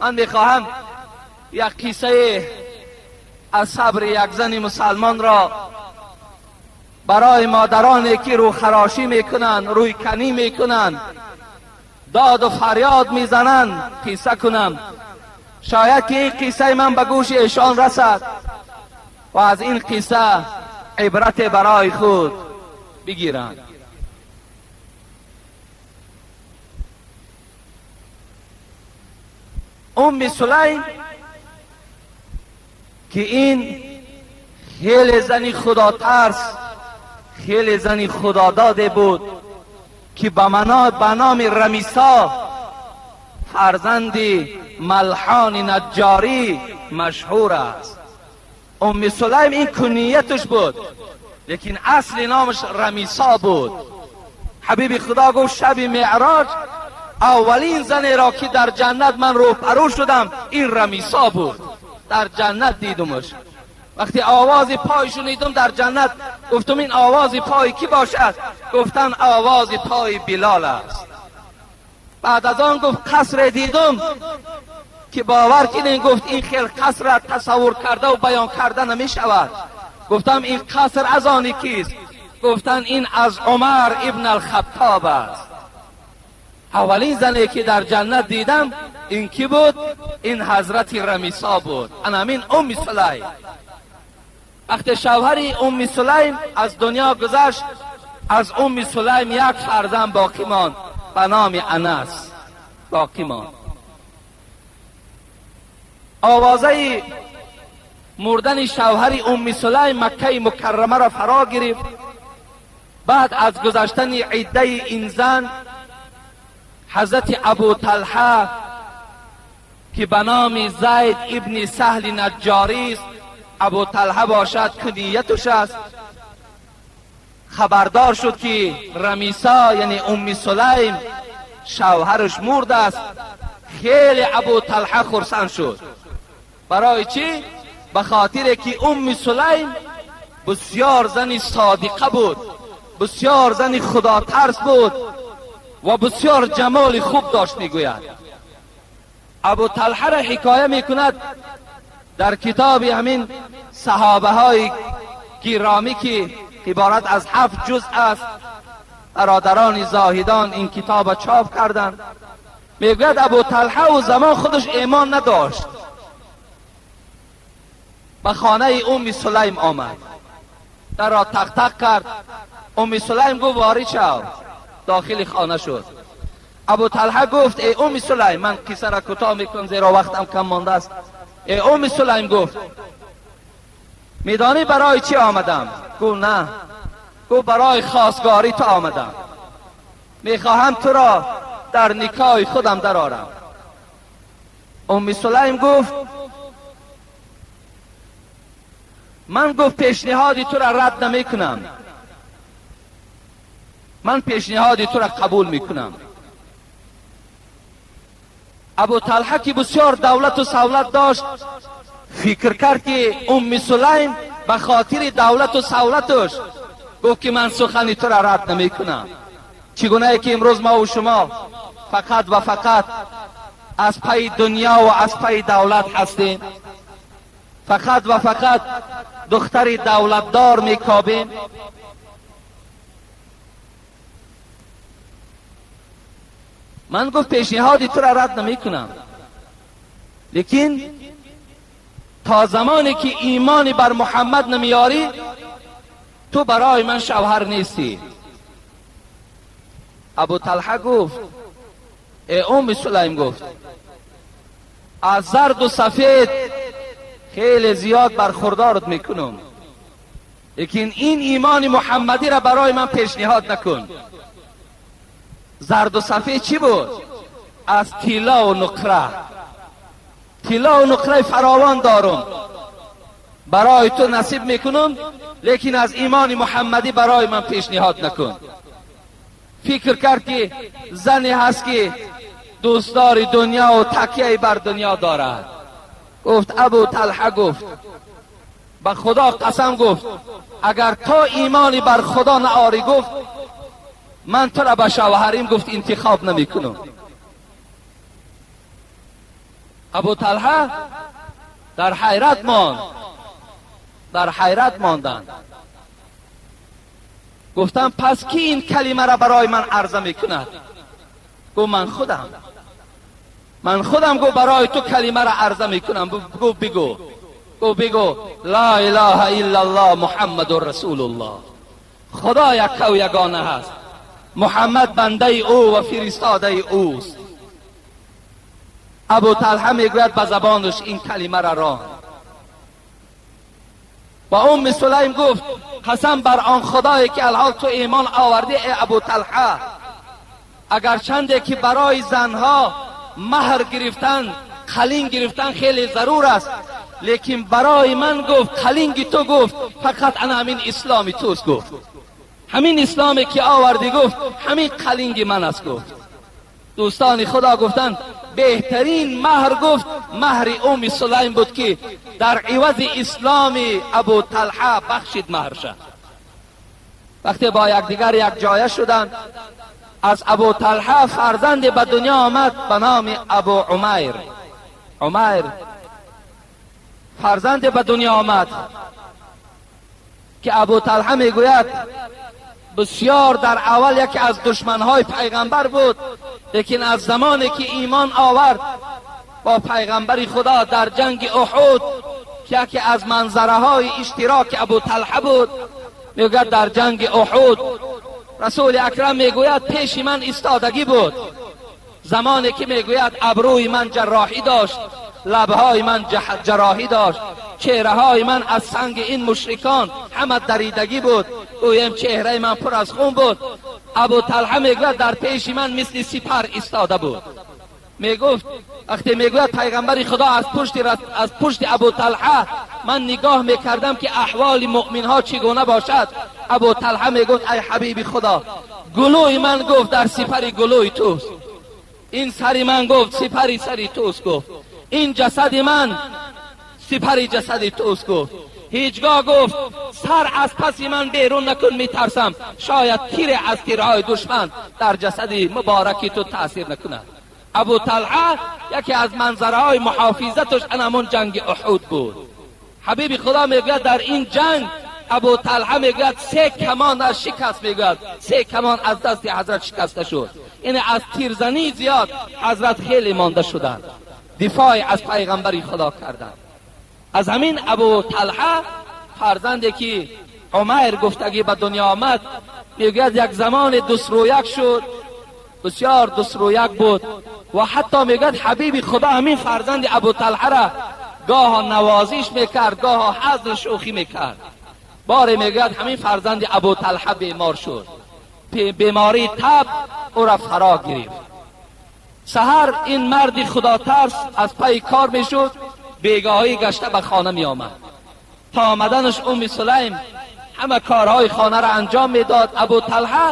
من میخواهم یک قصه از صبر یک زن مسلمان را برای مادرانی که رو خراشی میکنند، روی کنی میکنند، داد و فریاد میزنند قصه کنم. شاید که این قصه من به گوش ایشان رسد و از این قصه عبرت برای خود بگیرند. ام سلیم که این خیلی زنی خدا ترس، خیلی زنی خداداده بود که به نام رمیسا فرزند ملحان نجاری مشهور است. ام سلیم این کنیتش بود، لیکن اصل نامش رمیسا بود. حبیب خدا گفت شب معراج اولین زنی را که در جنت من روبرو شدم این رمیسا بود. در جنت دیدمش. وقتی آواز پای شنیدم در جنت گفتم این آواز پای کی باشد؟ گفتن آواز پای بلال است. بعد از آن گفت قصر دیدم که باور کنین، گفت این خیل قصر را تصور کرده و بیان کرده نمی شود. گفتم این قصر از آن کیست؟ گفتن این از عمر ابن الخطاب است. اولین زنی که در جنت دیدم این کی بود؟ این حضرت رمیسا بود. همین ام سلیم. وقتی شوهر ام سلیم از دنیا گذشت، از ام سلیم یک فرزند باقی ماند به نام انس باقی ماند. آوازه مردن شوهر ام سلیم مکه مکرمه را فرا گرفت. بعد از گذشتن عده این زن، حضرت ابو طلحه که به نام زید ابن سهل نجاری است، ابو طلحه باشد کنیتش است، خبردار شد که رمیسا یعنی ام سلیم شوهرش مرد است. خیلی ابو طلحه خرسند شد. برای چی؟ به خاطر که ام سلیم بسیار زن صادقه بود، بسیار زن خدا ترس بود و بسیار جمال خوب داشت. میگوید ابو طلحه را حکایه میکند در کتاب همین صحابه های گرامی که عبارت از 7 جزء است. برادران زاهدان این کتاب چاپ کردند. میگوید ابو طلحه و زمان خودش ایمان نداشت، به خانه ام سلیم آمد، در را تق تق کرد. ام سلیم گفت وارد شو. داخل خانه شد. ابو طلحه گفت ای ام سلیم، من قصه را کوتاه میکنم زیرا وقتم کم مانده است. ای ام سلیم گفت میدانی برای چی آمدم؟ گفت نه. گفت برای خواستگاری تو آمدم، میخواهم تو را در نکاح خودم درآرم. ام سلیم گفت من گفت پیشنهادی تو را رد نمی کنم، من پیشنهادی تو را قبول میکنم. ابو طلحه که بسیار دولت و سولت داشت فکر کرد که ام سلیم به خاطر دولت و سولتش گفت که من سخنی تو را رد نمی کنم. چگونه که امروز ما و شما فقط و فقط از پی دنیا و از پی دولت هستیم، فقط و فقط دختر دولتدار میکابیم. من گفت پیشنهادی تو را رد نمی کنم، لیکن تا زمانی که ایمانی بر محمد نمیاری تو برای من شوهر نیستی. ابو طلحه گفت ای ام سلیم، گفت از زرد و سفید خیلی زیاد برخوردارت میکنم، لیکن این ایمان محمدی را برای من پیشنهاد نکن. زرد و سفید چی بود؟ از طلا و نقره. طلا و نقره فراوان دارم، برای تو نصیب میکنم، لیکن از ایمان محمدی برای من پیشنهاد نکن. فکر کرد که زنی هست که دوستدار دنیا و تکیه بر دنیا دارد. گفت ابو طلحه گفت به خدا قسم، گفت اگر تا ایمانی بر خدا نآری، گفت من تو را به شوهریم گفت انتخاب نمی کنم. Абу Талҳа дар ҳайрат монд, дар ҳайрат монданд. Гуфтам пас ки ин калимаро барои ман арза мекунад? Гуфт ман худам, ман худам гуфт барои ту калимаро арза мекунам. Гуфт бигӯ. Гуфт бигӯ ла илаҳа иллаллоҳ муҳаммадур расулуллоҳ. Худо якка ва ягона ҳаст, Муҳаммад бандаи ӯ ва фиристодаи ӯст. Абу Талҳа мегӯяд ба забонаш ин калимаро ронд. Ва Умми Сулайм гуфт қасам бар он худое ки алҳол ту имон овардӣ эй Абу Талҳа, агарчанде ки барои занҳо маҳр гирифтан, қалин гирифтан хеле зарур аст, лекин барои ман гуфт қалинги ту гуфт фақат ана ҳамин исломи туст гуфт. Ҳамин исломе ки овардӣ гуфт ҳамин қалинги ман аст гуфт. Дӯстони худо гуфтанд беҳтарин маҳр гуфт маҳри Умми Сулайм буд ки дар ивази исломи Абу Талҳа бахшид маҳрша. Вақте бо якдигар якҷоя шуданд, аз Абу Талҳа фарзанде ба дунё омад ба номи Абу Умайр. Умайр фарзанде ба дунё омад ки Абу Талҳа мегӯяд бисёр дар аввал яке аз душманҳои пайғамбар буд, лекин аз замоне ки имон овард бо пайғамбари худо дар ҷанги Уҳуд, ки яке аз манзараҳои иштироки Абу Талҳа буд, мегӯяд дар ҷанги Уҳуд расули акрам мегӯяд пеши ман истодагӣ буд. Замоне ки мегӯяд абрӯи ман ҷарроҳӣ дошт, лабҳои ман ҷарроҳӣ дошт, чеҳраҳои ман аз санги ин мушрикон ҳама даридагӣ буд, гӯем чеҳраи ман пур аз хун буд. Абу Талҳа мегӯяд дар пеши ман мисли сипар истода буд. Мегуфт вақте мегӯяд пайғамбари худо аз пушти Абу Талҳа ман нигоҳ мекардам ки аҳволи муъминҳо чӣ гуна бошад. Абу Талҳа мегуфт ай ҳабиби худо, гулӯи ман гуфт дар сипари гулӯи туст, ин сари ман гуфт сипари сари туст гуфт, ин ҷасади ман сипари ҷасади туст гуфт. Ҳеҷгоҳ гуфт сар аз паси ман берун накун, метарсам шояд тире аз тирҳои душман дар ҷасади мубораки ту таъсир накунад. Абу Талҳа яке аз манзараҳои муҳофизаташ ан ҳамон ҷанги Уҳуд буд. Ҳабиби худо мегӯяд дар ин ҷанг Абу Талҳа мегӯяд се камон аз шикаст, мегӯяд се камон аз дасти ҳазрат шикаста шуд. Яъне аз тирзании зиёд ҳазрат хеле монда шуданд, дифоъ аз пайғамбари худо карданд. Аз ҳамин Абу Талҳа фарзанде ки Умайр гуфтагӣ ба дунё омад, мегӯяд як замоне дусрӯяк шуд, бисёр дусрӯяк буд ва ҳатто мегӯяд ҳабиби худо ҳамин фарзанди Абу Талҳара гоҳо навозиш мекард, гоҳо ҳазл шӯхӣ мекард. Боре мегӯяд ҳамин фарзанди Абу Талҳа бемор шуд, бемории таб ӯра фаро гирифт. Саҳар ин марди худотарс аз пайи кор мешуд, бегоҳӣ гашта ба хона меомад. То омаданаш Умми Сулайм ҳама корҳои хонаро анҷом медод. Абу Талҳа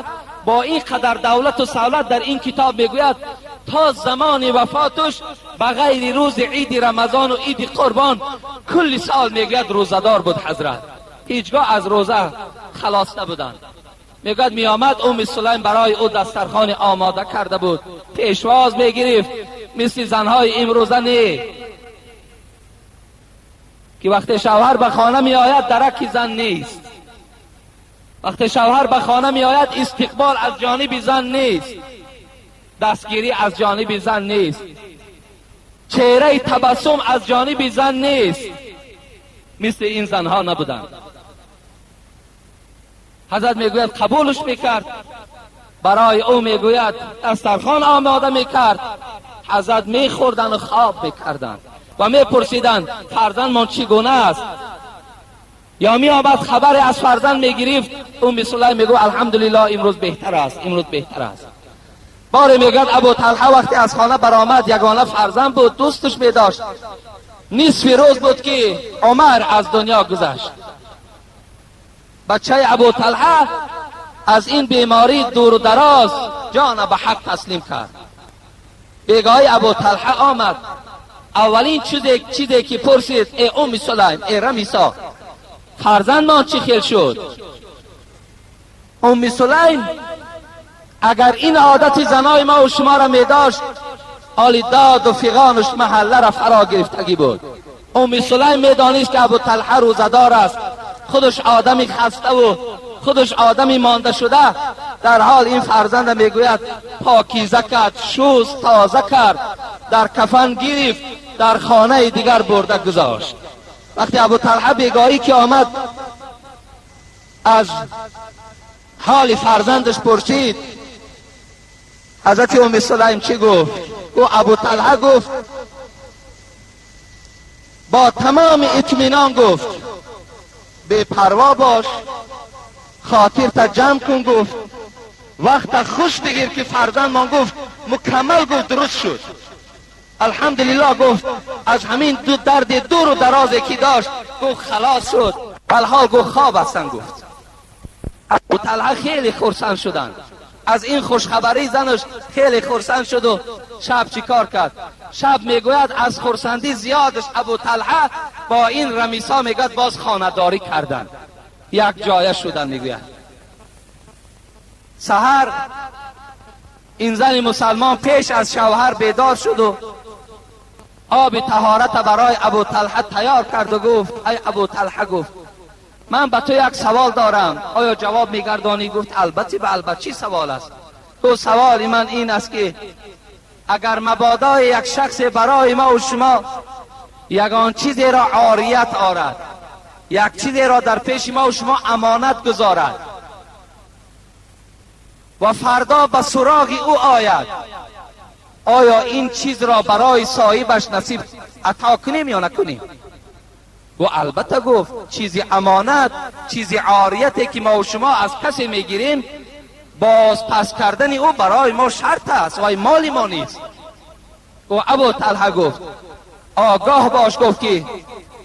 бо ин қадар давлату савлат дар ин китоб мегӯяд то замони вафоташ ба ғайри рӯзи иди Рамазону иди Қурбон кулли сол мегӯяд рӯзадор буд ҳазрат, ҳеҷгоҳ аз рӯза халос набуданд. Мегӯяд меомад Умми Сулайм барои ӯ дастархони омода карда буд, пешвоз мегирифт, мисли занҳои имрӯза не ки вақте шавҳар ба хона меояд дараки зан нест, вақте шавҳар ба хона меояд истиқбол аз ҷониби зан нест, дастгирӣ аз ҷониби зан нест, чеҳраи табассум аз ҷониби зан нест. Мисли ин занҳо набуданд. Ҳазрат мегӯяд қабулш мекард, барои ӯ мегӯяд дастархон омода мекард, ҳазрат мехӯрданд ва хоб мекарданд ва мепурсиданд фарзандмон чӣ гуна аст. Ё меомад хабаре аз фарзанд мегирифт, Умми Сулайм мегӯфт алҳамдулиллоҳ имрӯз беҳтар аст, имрӯз беҳтар аст. Боре мегӯяд Абу Талҳа вақте аз хона баромад ягона фарзанд буд, дӯсташ медошт. Нисфи рӯз буд ки Умар аз дунё гузашт. Бачаи Абу Талҳа аз ин беморӣ дуру дароз ҷона ба ҳақ таслим кард. Бегоҳи Абу Талҳа омад, аввалин чизе ки пурсид э Умми Сулайм, э Рамисо, фарзандмон чӣ хел шуд? Умми Сулайм агар ин одати занои мо шуморо медошт, حالی داد و فغانش محله را فرا گرفتگی بود. ام سلیم میدانست که ابو طلحه روزه‌دار است، خودش آدمی خسته و خودش آدمی مانده شده. در حال این فرزند میگوید پاکیزه کرد، شوز تازه کرد، در کفن گرفت، در خانه دیگر برده گذاشت. وقتی ابو طلحه بیگاهی که آمد از حال فرزندش پرسید، حضرت ام سلیم چی گفت؟ گفت ابو طلحه گفت با تمام اطمینان گفت بی پروا باش، خاطر تا جمع کن، گفت وقت خوش بگیر که فرزندمان گفت مکمل گفت درست شد، الحمدلله. گفت از همین دو درد دور و درازی که داشت گفت خلاص شد. الحال گفت خواب هستن. گفت ابو طلحه خیلی خرسند شدند از این خوشخبری زنش، خیلی خرسند شد و شب چی کار کرد؟ شب میگوید از خرسندی زیادش ابو طلحه با این رمیسا میگوید باز خانه‌داری کردند، یک جایه شدن. میگوید سحر این زن مسلمان پیش از شوهر بیدار شد و آب طهارت برای ابو طلحه تیار کرد و گفت ای ابو طلحه، گفت من به تو یک سوال دارم، آیا جواب میگردانی؟ گفت البته به البته. چی سوال است؟ گفت سوال من این است که اگر مبادا یک شخص برای ما و شما یگان چیزی را عاریت آرد، یک چیزی را در پیش ما و شما امانت گذارد و فردا به سراغ او آید، آیا این چیز را برای صاحبش نصیب عطا کنیم یا نکنیم؟ و البته گفت چیزی امانت، چیزی عاریتی که ما و شما از کسی میگیریم باز پس کردن او برای ما شرط است و مال ما نیست. و ابو طلحه گفت آگاه باش، گفت که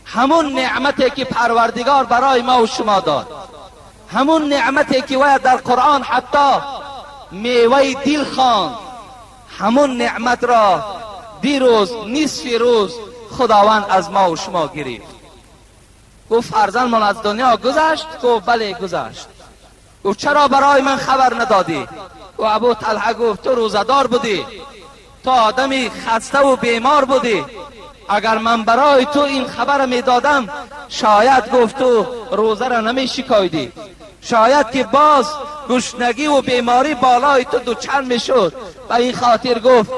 همون نعمتی که پروردگار برای ما و شما داد، همون نعمتی که وی در قرآن حتی میوه دل خواند، همون نعمت را دیروز نصف روز خداوند از ما و شما گرفت. گفت فرزند من از دنیا گذشت؟ گفت بله گذشت. گفت چرا برای من خبر ندادی؟ و ابو طلحه گفت تو روزه‌دار بودی، تو آدمی خسته و بیمار بودی، اگر من برای تو این خبر میدادم شاید گفت تو روزه را نمی شکایدی، شاید که باز گشنگی و بیماری بالای تو دوچند میشد. و این خاطر گفت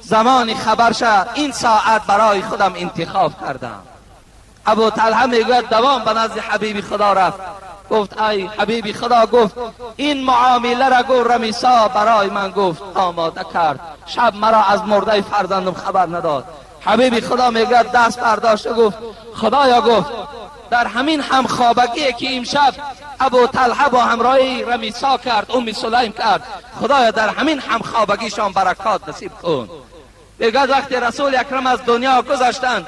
زمان خبر شد این ساعت برای خودم انتخاب کردم. ابو طلحه میگوید دوام به نزد حبیب خدا رفت، گفت ای حبیب خدا، گفت این معامله را گفت رمیسا برای من گفت آماده کرد، شب مرا از مرده فرزندم خبر نداد. حبیب خدا میگوید دست برداشت گفت خدایا، گفت در همین همخوابگی که امشب ابو طلحه با همراهی رمیسا کرد، ام سلیم کرد، خدایا در همین همخوابگیشان برکات نصیب کن. میگوید وقتی رسول اکرم از دنیا گذشتند،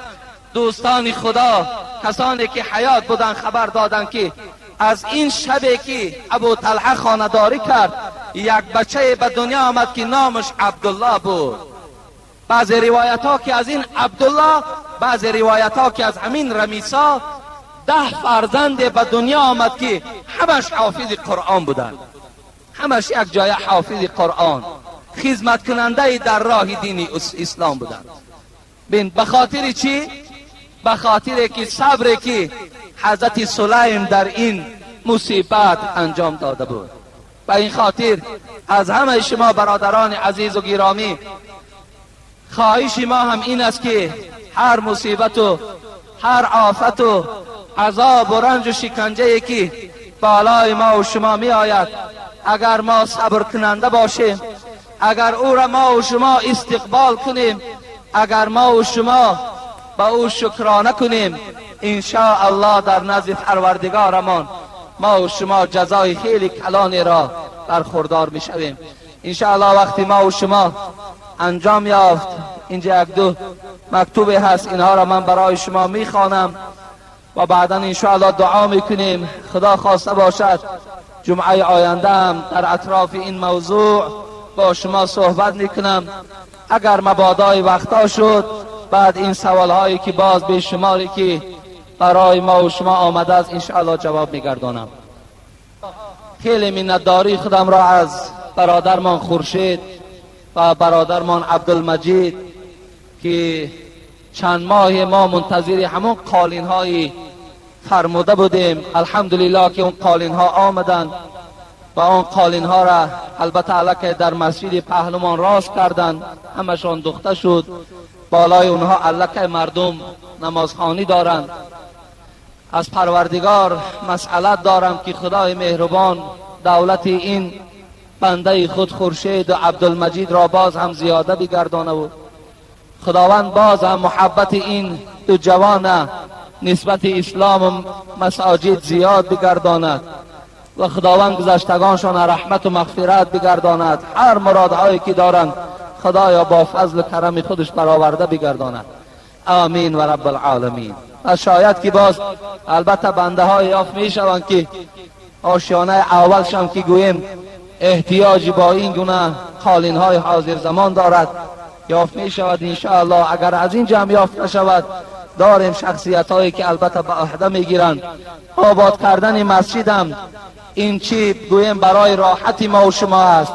دوستان خدا کسانی که حیات بودند خبر دادند که از این شبی که ابو طلحه خانه‌داری کرد یک بچه به دنیا آمد که نامش عبدالله بود. بعضی روایت ها که از این عبدالله، بعضی روایت ها که از همین رمیسا 10 فرزند به دنیا آمد که همش حافظ قرآن بودند، همش یک جای حافظ قرآن، خدمت کننده در راه دین اسلام بودند. بین به خاطر چی؟ به خاطر که صبر که حضرت سلیم در این مصیبت انجام داده بود. به این خاطر از همه شما برادران عزیز و گرامی خواهش ما هم این است که هر مصیبت و هر آفت و عذاب و رنج و شکنجه که بالای ما و شما می آید، اگر ما صبر کننده باشیم، اگر او را ما و شما استقبال کنیم، اگر ما و شما با او شکرانه کنیم، انشاء الله در نزد پروردگارمان ما و شما جزای خیلی کلانی را برخوردار می شویم. انشاء الله وقتی ما و شما انجام یافت، اینجا یک دو مکتوب هست، اینها را من برای شما می خوانم و بعدا انشاءالله دعا میکنیم. خدا خواسته باشد جمعه آینده هم در اطراف این موضوع با شما صحبت میکنم. اگر مبادای وقتا شد، بعد این سوال هایی که باز به شماری که برای ما و شما آمده است انشاءالله جواب میگردانم. خیلی منتداری خودم را از برادرمان خورشید و و برادرمان عبدالمجید که چند ماه ما منتظر همون قالین های فرموده بودیم. الحمدلله که اون قالین ها آمدن و آن قالین ها را البته الکه در مسجد پهلومان راست کردند، همشان دوخته شد. بالای اونها الکه مردم نمازخوانی دارند. از پروردگار مسئلت دارم که خدای مهربان دولت این بنده خود خورشید و عبدالمجید را باز هم زیاده بگردانه و خداوند باز هم محبت این دو جوان نسبت اسلام و مساجد زیاد بگرداند و خداوند گذشتگانشان رحمت و مغفرت بگرداند. هر مرادهایی که دارند خدایا با فضل و کرم خودش برآورده بگرداند. آمین و رب العالمین. و شاید که باز البته بنده های یافت می شوند که آشیانه اولشم که گوییم احتیاجی با این گونه قالین های حاضر زمان دارد یافت می شود انشاءالله. اگر از این جمع یافت نشود داریم شخصیت هایی که البته به عهده می گیرند. آباد کردن مسجدم این چی گوییم برای راحت ما و شما است.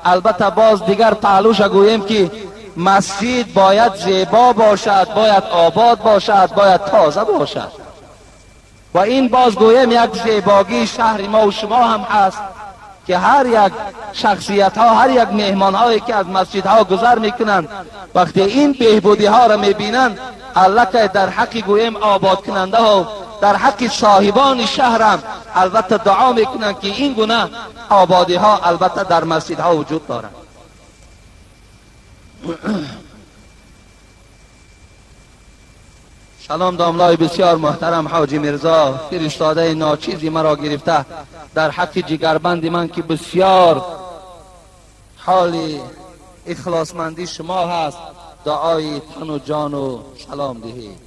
البته باز دیگر پهلوش گوییم که مسجد باید زیبا باشد، باید آباد باشد، باید تازه باشد و این باز گوییم یک زیباگی شهر ما و شما هم هست که هر یک شخصیت ها، هر یک مهمان هایی که از مسجد ها گذر میکنند وقتی این بهبودی ها را میبینند البته در حق گوییم آباد کننده ها، در حق صاحبان شهرم البته دعا میکنند که این گونه آبادی ها البته در مسجد ها وجود دارند. سلام داملای بسیار محترم حاجی میرزا، فرستاده ناچیزی مرا گرفته در حق جگربند من که بسیار حال اخلاصمندی شما هست، دعای تن و جان و سلام دهید.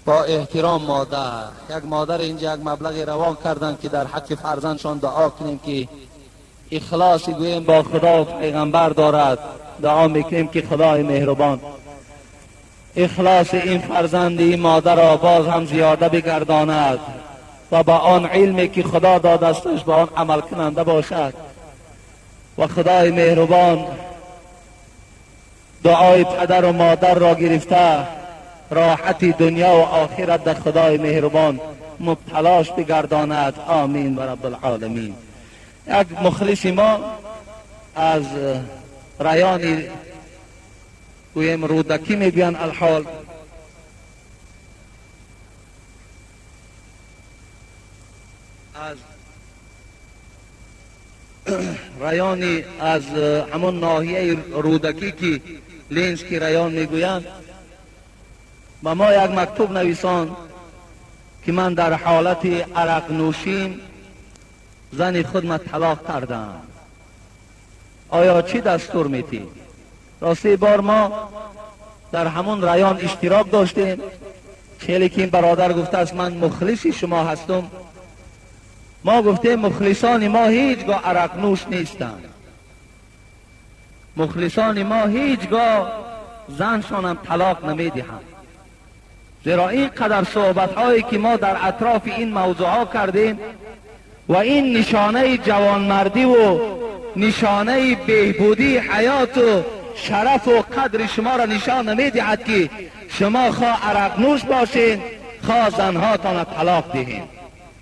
با احترام مادر، یک مادر اینجا یک مبلغ روان کردن که در حق فرزندشان دعا کنیم که اخلاص گوییم با خدا و پیغمبر دارد. دعا میکنیم که خدای مهربان اخلاص این فرزند این مادر را باز هم زیاده بگرداند و با آن علمی که خدا دادستش با آن عمل کننده باشد و خدای مهربان دعای پدر و مادر را گرفته راحت دنیا و آخرت در خدای مهربان مبتلاش بگرداند. آمین و رب العالمین. یک مخلص ما از ریان گویم رودکی میگویند الحال، از ریانی از همون ناحیه رودکی که لینسکی ریان میگویند با ما یک مکتوب نویسان که من در حالت عرق نوشیم زن خود ما طلاق کردم، آیا چی دستور میتی؟ راستی بار ما در همون ریان اشتراک داشتیم، چلی که این برادر گفته است من مخلص شما هستم، ما گفتیم مخلصان ما هیچگاه عرق نوش نیستند، مخلصان ما هیچگاه زنشان هم طلاق نمیدهند، زیرا اینقدر صحبت هایی که ما در اطراف این موضوع ها کردیم و این نشانه جوانمردی و نشانه بهبودی حیات و شرف و قدر شما را نشان نمیدهد که شما خواه عرق نوش باشین خواه زنهاتان طلاق دهین.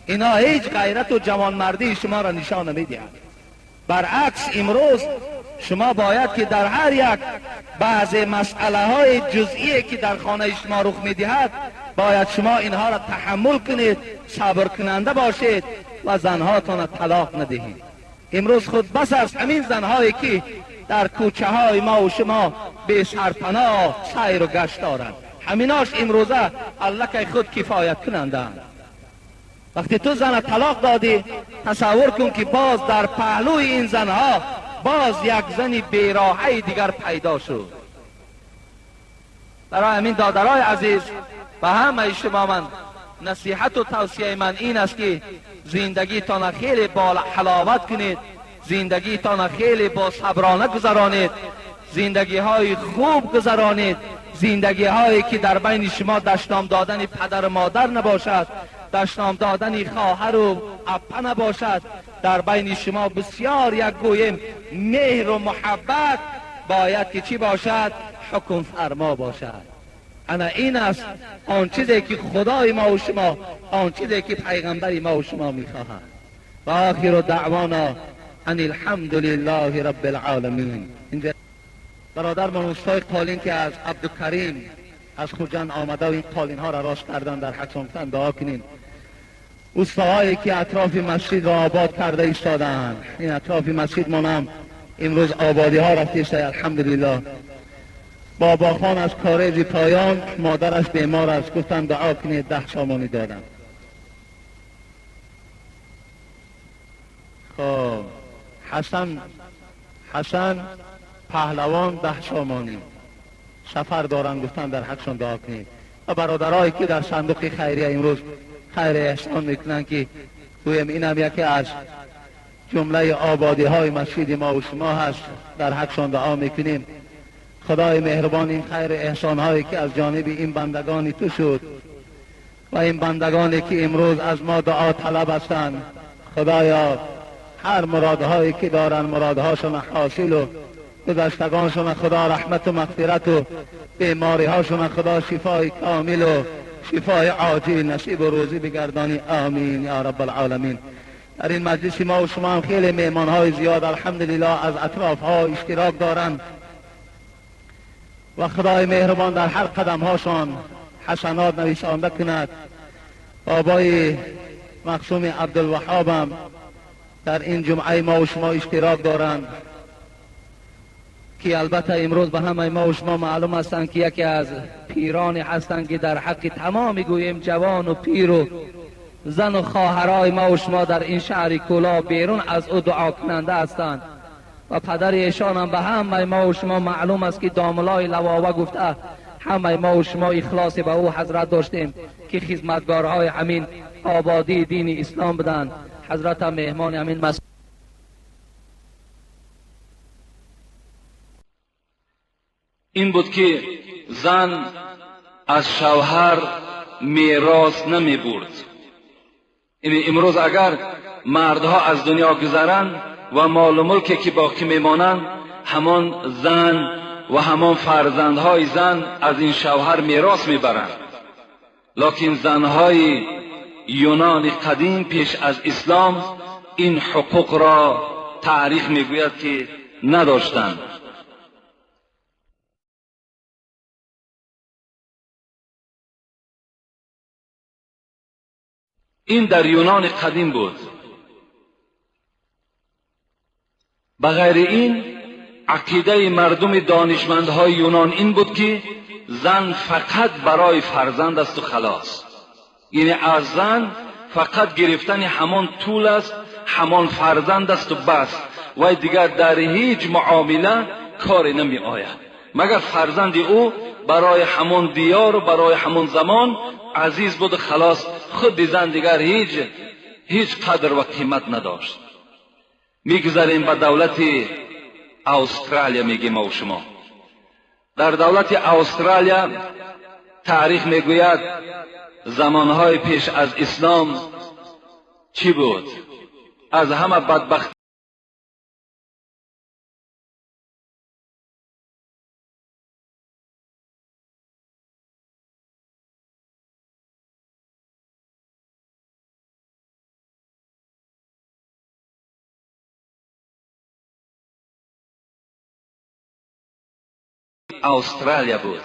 اینا هیچ غیرت و جوانمردی شما را نشان نمیدهد. برعکس امروز شما باید که در هر یک بعض مسئله های جزئی که در خانه شما رخ میدهد باید شما اینها را تحمل کنید، صبر کننده باشید و زنهاتان طلاق ندهید. امروز خود بس است همین زنهایی که در کوچه های ما و شما به سرپناه سیر و گشت دارند، همیناش امروزه الله خود کفایت کنندند. وقتی تو زن طلاق دادی تصور کن که باز در پهلوی این زنها باز یک زن بیراهه دیگر پیدا شد. برای همین دادرای عزیز و همه شما من نصیحت و توصیه من این است که زندگیتان خیلی با حلاوت کنید، زندگیتان خیلی با صبرانه گذرانید، زندگی های خوب گذرانید، زندگی هایی که در بین شما دشنام دادن پدر و مادر نباشد، دشنام دادن خواهر و عپه نباشد، در بین شما بسیار یک گویم مهر و محبت باید که چی باشد؟ حکم فرما باشد. انا این است آن چیزی که خدای ما و شما، آن چیزی که پیغمبر ما و شما میخواهد. و آخر دعوانا ان الحمد لله رب العالمین. اینجا برادر من استای قالین که از عبدالکریم از خوجند آمده و این قالین ها را راست کردن، در حق دعا کنیم. استاهایی که اطراف مسجد را آباد کرده ایستادند، این اطراف مسجد مانم امروز آبادی ها رفته ایستاده الحمدلله. بابا خان از کارز پایان، مادرش بیمار است، گفتن دعا کنید، 10 سامانی دادم. خب حسن پهلوان 10 سامانی سفر دارن، گفتن در حقشان دعا کنید. و برادرایی که در صندوق خیریه امروز خیر احسان میکنن که گویم اینم یکی از جمله آبادی های مسجد ما و شما هست، در حقشان دعا میکنیم. خدای مهربان این خیر احسان هایی که از جانب این بندگانی تو شد و این بندگانی که امروز از ما دعا طلب هستند، خدایا هر مرادهایی که دارن مرادهاشون حاصل و گذشتگانشون خدا رحمت و مغفرت و بیماریهاشون خدا شفای کامل و شفای عاجل نصیب و روزی بگردانی، آمین یا رب العالمین. در این مجلس ما و شما هم خیلی مهمانهای زیاد الحمدلله از اطراف ها اشتراک دارند و خدای مهربان در هر قدم هاشان حسنات نویسانده کند. بابای مقسوم عبدالوهاب هم در این جمعه ما و شما اشتراک دارند که البته امروز به همه ما و شما معلوم هستند که یکی از پیرانی هستند که در حق تمام گوییم جوان و پیر و زن و خواهرای ما و شما در این شهر کولا بیرون از او دعا کننده هستند و پدر ایشان هم به همه ما و شما معلوم است که داملای لواوه گفته همه ما و شما اخلاص به او حضرت داشتیم که خدمتگارهای همین آبادی دین اسلام بدن. حضرت هم مهمان همین مسجد. این بود که زن از شوهر میراث نمی برد. یعنی امروز اگر مردها از دنیا گذرند و مال و ملکی که باقی میمانند، همان زن و همان فرزندهای زن از این شوهر میراث میبرند. لکن زنهای یونان قدیم پیش از اسلام این حقوق را تاریخ میگوید که نداشتند. این در یونان قدیم بود. بغیر این عقیده مردم دانشمندهای یونان این بود که زن فقط برای فرزند است و خلاص. یعنی از زن فقط گرفتن همان طول است، همان فرزند است و بس، و دیگر در هیچ معامله کاری نمی آید، مگر فرزند او برای همان دیار و برای همان زمان عزیز بود و خلاص. خود زن دیگر هیچ قدر و قیمت نداشت. میگذریم به دولت استرالیا. میگیم ما و شما در دولت استرالیا تاریخ میگوید زمانهای پیش از اسلام چی بود؟ از همه بدبخت استرالیا بود.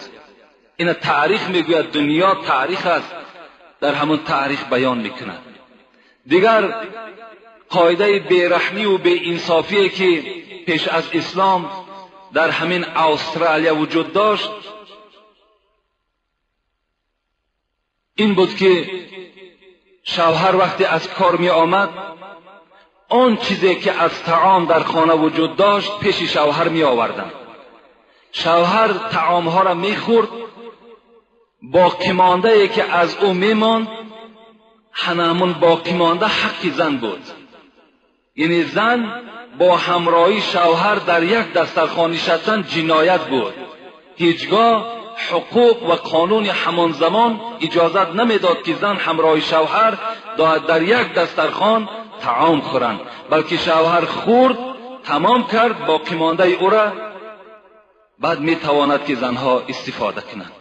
این تاریخ میگوید، دنیا تاریخ است، در همون تاریخ بیان میکند. دیگر قاعده بیرحمی و بی‌انصافی که پیش از اسلام در همین استرالیا وجود داشت این بود که شوهر وقتی از کار می آمد، آن چیزی که از طعام در خانه وجود داشت پیش شوهر می آوردند. شوهر طعامها را می خورد، باقی مانده ای که از او می ماند هنمون باقی مانده حق زن بود. یعنی زن با همراهی شوهر در یک دسترخوان نشستن جنایت بود. هیچگاه حقوق و قانون همان زمان اجازت نمیداد که زن همراه شوهر در یک دسترخوان طعام خورند، بلکه شوهر خورد، тамом кард, боқимондаи ӯра баъд метавонад ки занҳо истифода кунанд.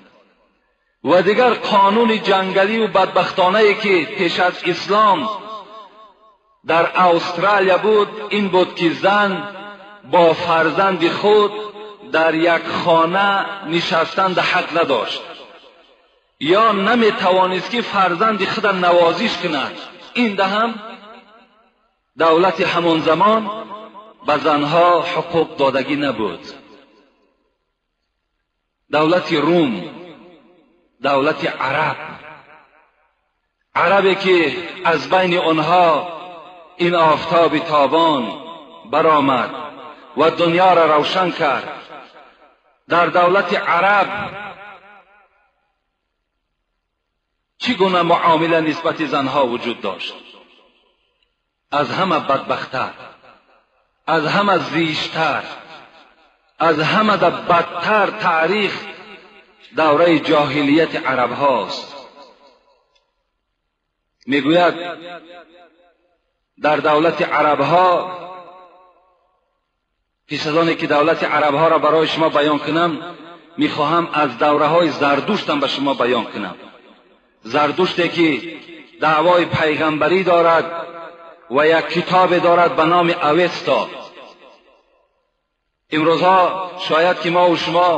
Ва дигар қонуни ҷангалию бадбахтонае ки пеш аз ислом дар Австралия буд, ин буд ки зан бо фарзанди худ дар як хона нишастан ҳақ надошт ё наметавонист ки фарзанди худро навозиш кунад. Ин даҳам давлати ҳамон замон ба занҳо ҳуқуқ додагӣ набуд. Давлати Рум, давлати араб, арабе ки аз байни онҳо ин офтоби тобон баромад ва дунёро равшан кард, дар давлати араб чӣ гуна муомила нисбати занҳо вуҷуд дошт? Аз ҳама бадбахттар, аз ҳама зиштар, аз ҳама бадтар таърих давраи ҷоҳилияти арабҳост. Мегӯяд дар давлати арабҳо, пеш аз оне ки давлати арабҳоро барои шумо баён кунам, мехоҳам аз давраҳои Зардуштам ба шумо баён кунам. Зардуште ки даъвои пайғамбарӣ дорад ва як китобе дорад ба номи Авеста. Имрӯзҳо шояд ки мо ва шумо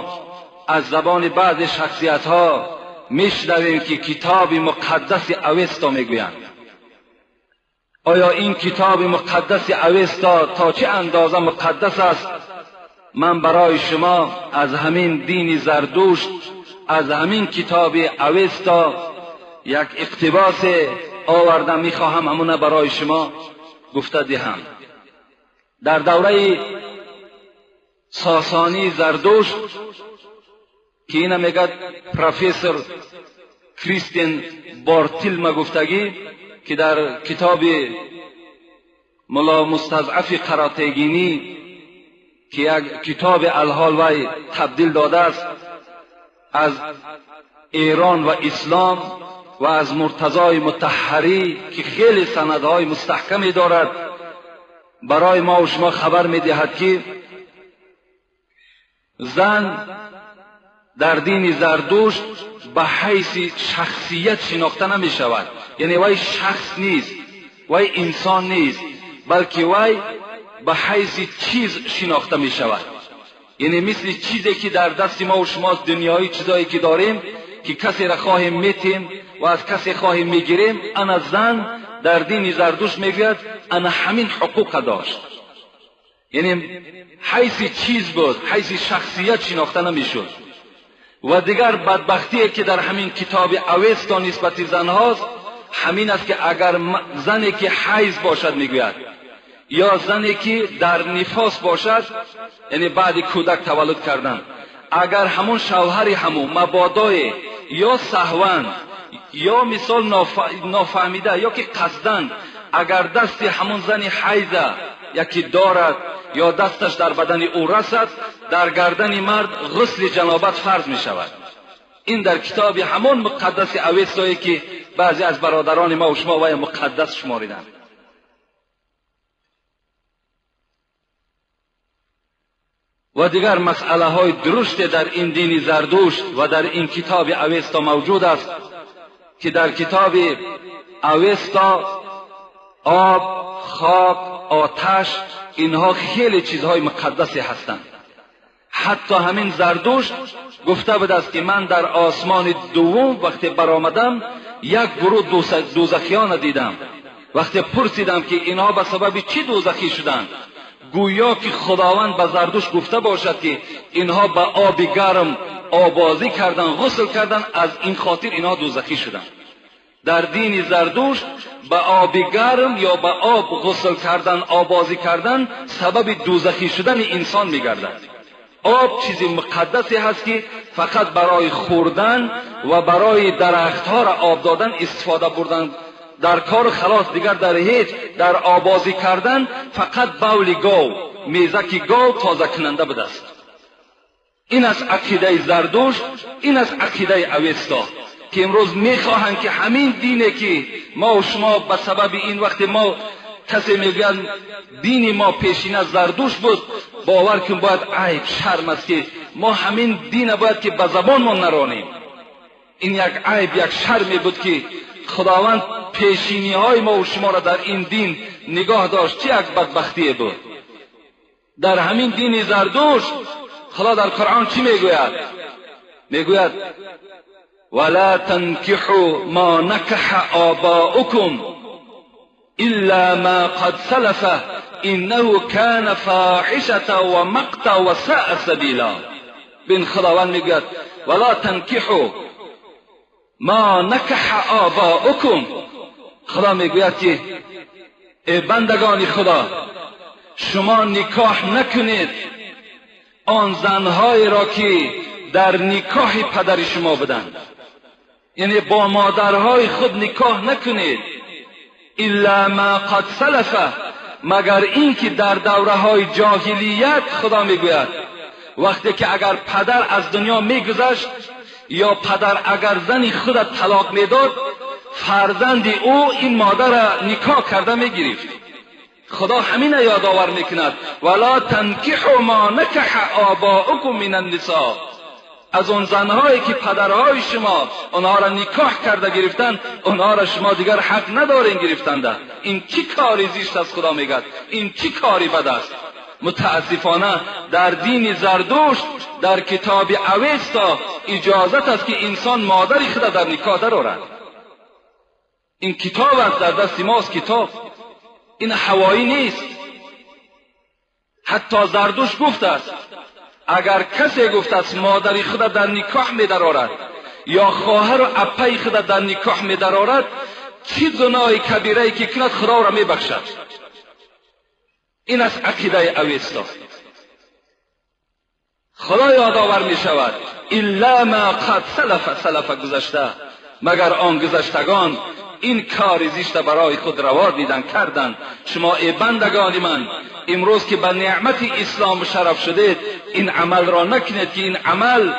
аз забони баъзе шахсиятҳо мешнавем ки китоби муқаддаси Авеста мегӯянд. Оё ин китоби муқаддаси Авеста то чӣ андоза муқаддас аст? Ман барои шумо аз ҳамин дини Зардушт, аз ҳамин китоби Авеста як иқтибосе овардам, мехоҳам ҳамона барои шумо гуфта диҳам. Дар давраи Сосонии Зардушт ки ина мегӯяд профессор Кристиан Бартилма гуфтагӣ, ки дар китоби Мулло Мустазъафи Қаратегинӣ ки як китоби алҳол вай табдил додааст аз Эрон ва ислом ва аз Муртазои Мутаҳҳарӣ ки хеле санадҳои мустаҳкаме дорад, барои мо ва шумо хабар медиҳад ки зан дар дини Зардушт ба ҳайси шахсият шинохта намешавад. Яъне вай шахс нест, вай инсон нест, балки вай ба ҳайси чиз шинохта мешавад. Яъне мисли чизе ки дар дасти мо ва шумост, дунёи чизое ки дорем, ки касеро хоҳем метем ва аз касе хоҳем мегирем, ана зан дар дини Зардушт мегӯяд ана ҳамин ҳуқуқа дошт. Яъне ҳайси чиз буд, ҳайси шахсият шинохта намешуд. Ва дигар бадбахтие ки дар ҳамин китоби Авеста нисбати занҳост, ҳамин аст ки агар зане ки ҳайз бошад, мегӯяд, ё зане ки дар нифос бошад, яъне баъди кӯдак таваллуд кардан, агар ҳамон шавҳари ҳамун мабодое ё саҳван ё мисол нофаҳмида ё ки қасдан агар дасти ҳамон зани ҳайза яке дорад ё дасташ дар бадани ӯ расад, дар гардани мард ғусли ҷанобат фарз мешавад. Ин дар китоби ҳамон муқаддаси Авестое ки баъзе аз бародарони мо ва шумо вай муқаддас шумориданд. Ва дигар масъалаҳои дуруште дар ин дини Зардушт ва дар ин китоби Авеста мавҷуд аст ки дар китоби Авеста об, хок, оташ инҳо хеле чизҳои муқаддасе ҳастанд. Ҳатто ҳамин Зардушт гуфта будааст ки ман дар осмони дуввум вақте баромадам як гурӯҳ дӯзахиёна дидам. Вақте пурсидам ки инҳо ба сабаби чӣ дӯзахӣ шуданд, гӯё ки Худованд ба Зардушт гуфта бошад ки инҳо ба оби гарм обозӣ карданд, ғусл карданд, аз ин хотир инҳо дӯзахӣ шуданд. Дар дини Зардушт ба оби гарм ё ба об ғусл кардан, обозӣ кардан сабаби дӯзахӣ шудани инсон мегардад. Об чизи муқаддасе ҳаст ки фақат барои хӯрдан ва барои дарахтҳоро об додан истифода бурдан дар кор халос, дигар дар ҳеҷ дар обозӣ кардан фақат бавли гов, мезаки гов тозакунанда будааст. Ин аст ақидаи Зардушт, ин аст ақидаи Авеста ки имрӯз мехоҳанд ки ҳамин дине ки мо ва шумо ба сабаби ин вақте мо کسی میگوید دین ما پیشینه زردوش بود، باور کن باید عیب شرم است که ما همین دین باید که به زبان ما نرانیم. این یک عیب، یک شرمی بود که خداوند پیشینی های ما و شما را در این دین نگاه داشت. چه یک بدبختی بود. در همین دین زردوش خدا در قرآن چی میگوید؟ میگوید ولا تنكحوا ما نكح آباؤكم إلا ما قد سلف إنه كان فاحشة ومقتا وساء سبیلا. بین خداوند میگوید ولا تنكحوا ما نکح آباؤکم. خدا میگوید که ای بندگان خدا، شما نکاح نکنید آن زنهایی را که در نکاح پدر شما بودند، یعنی با مادرهای خود نکاح نکنید. الا ما قد سلف، مگر اینکه در دوره های جاهلیت خدا میگوید وقتی که اگر پدر از دنیا میگذشت یا پدر اگر زن خود طلاق میداد، فرزند او این مادر را نکاح کرده میگرفت. خدا همین یادآور میکند ولا تنکحوا ما نکح آباؤکم من النساء. از آن زنهایی که پدرهای شما آنها را نکاح کرده گرفتن، آنها را شما دیگر حق ندارین گرفتنده. این چی کاری زشت است؟ خدا میگد این چی کاری بد است. متاسفانه در دین زردشت در کتاب اوستا اجازت است که انسان مادر خود در نکاح درآورد. این کتاب است، در دست ماست کتاب، این هوایی نیست. حتی زردشت گفت است اگر کسی گفت است مادری خود در نکاح می درآورد یا خواهر و اپای خود در نکاح می درآورد، چی گناه کبیره که کند خدا را می بخشد. این است عقیده اوستا. خدا یادآور می شود الا ما قد سلف، سلف گذشته، مگر آن گذشتگان این کار زشت برای خود روا دیدن کردن. شما ای بندگان من، امروز که به نعمت اسلام شرف شدید، این عمل را نکنید که این عمل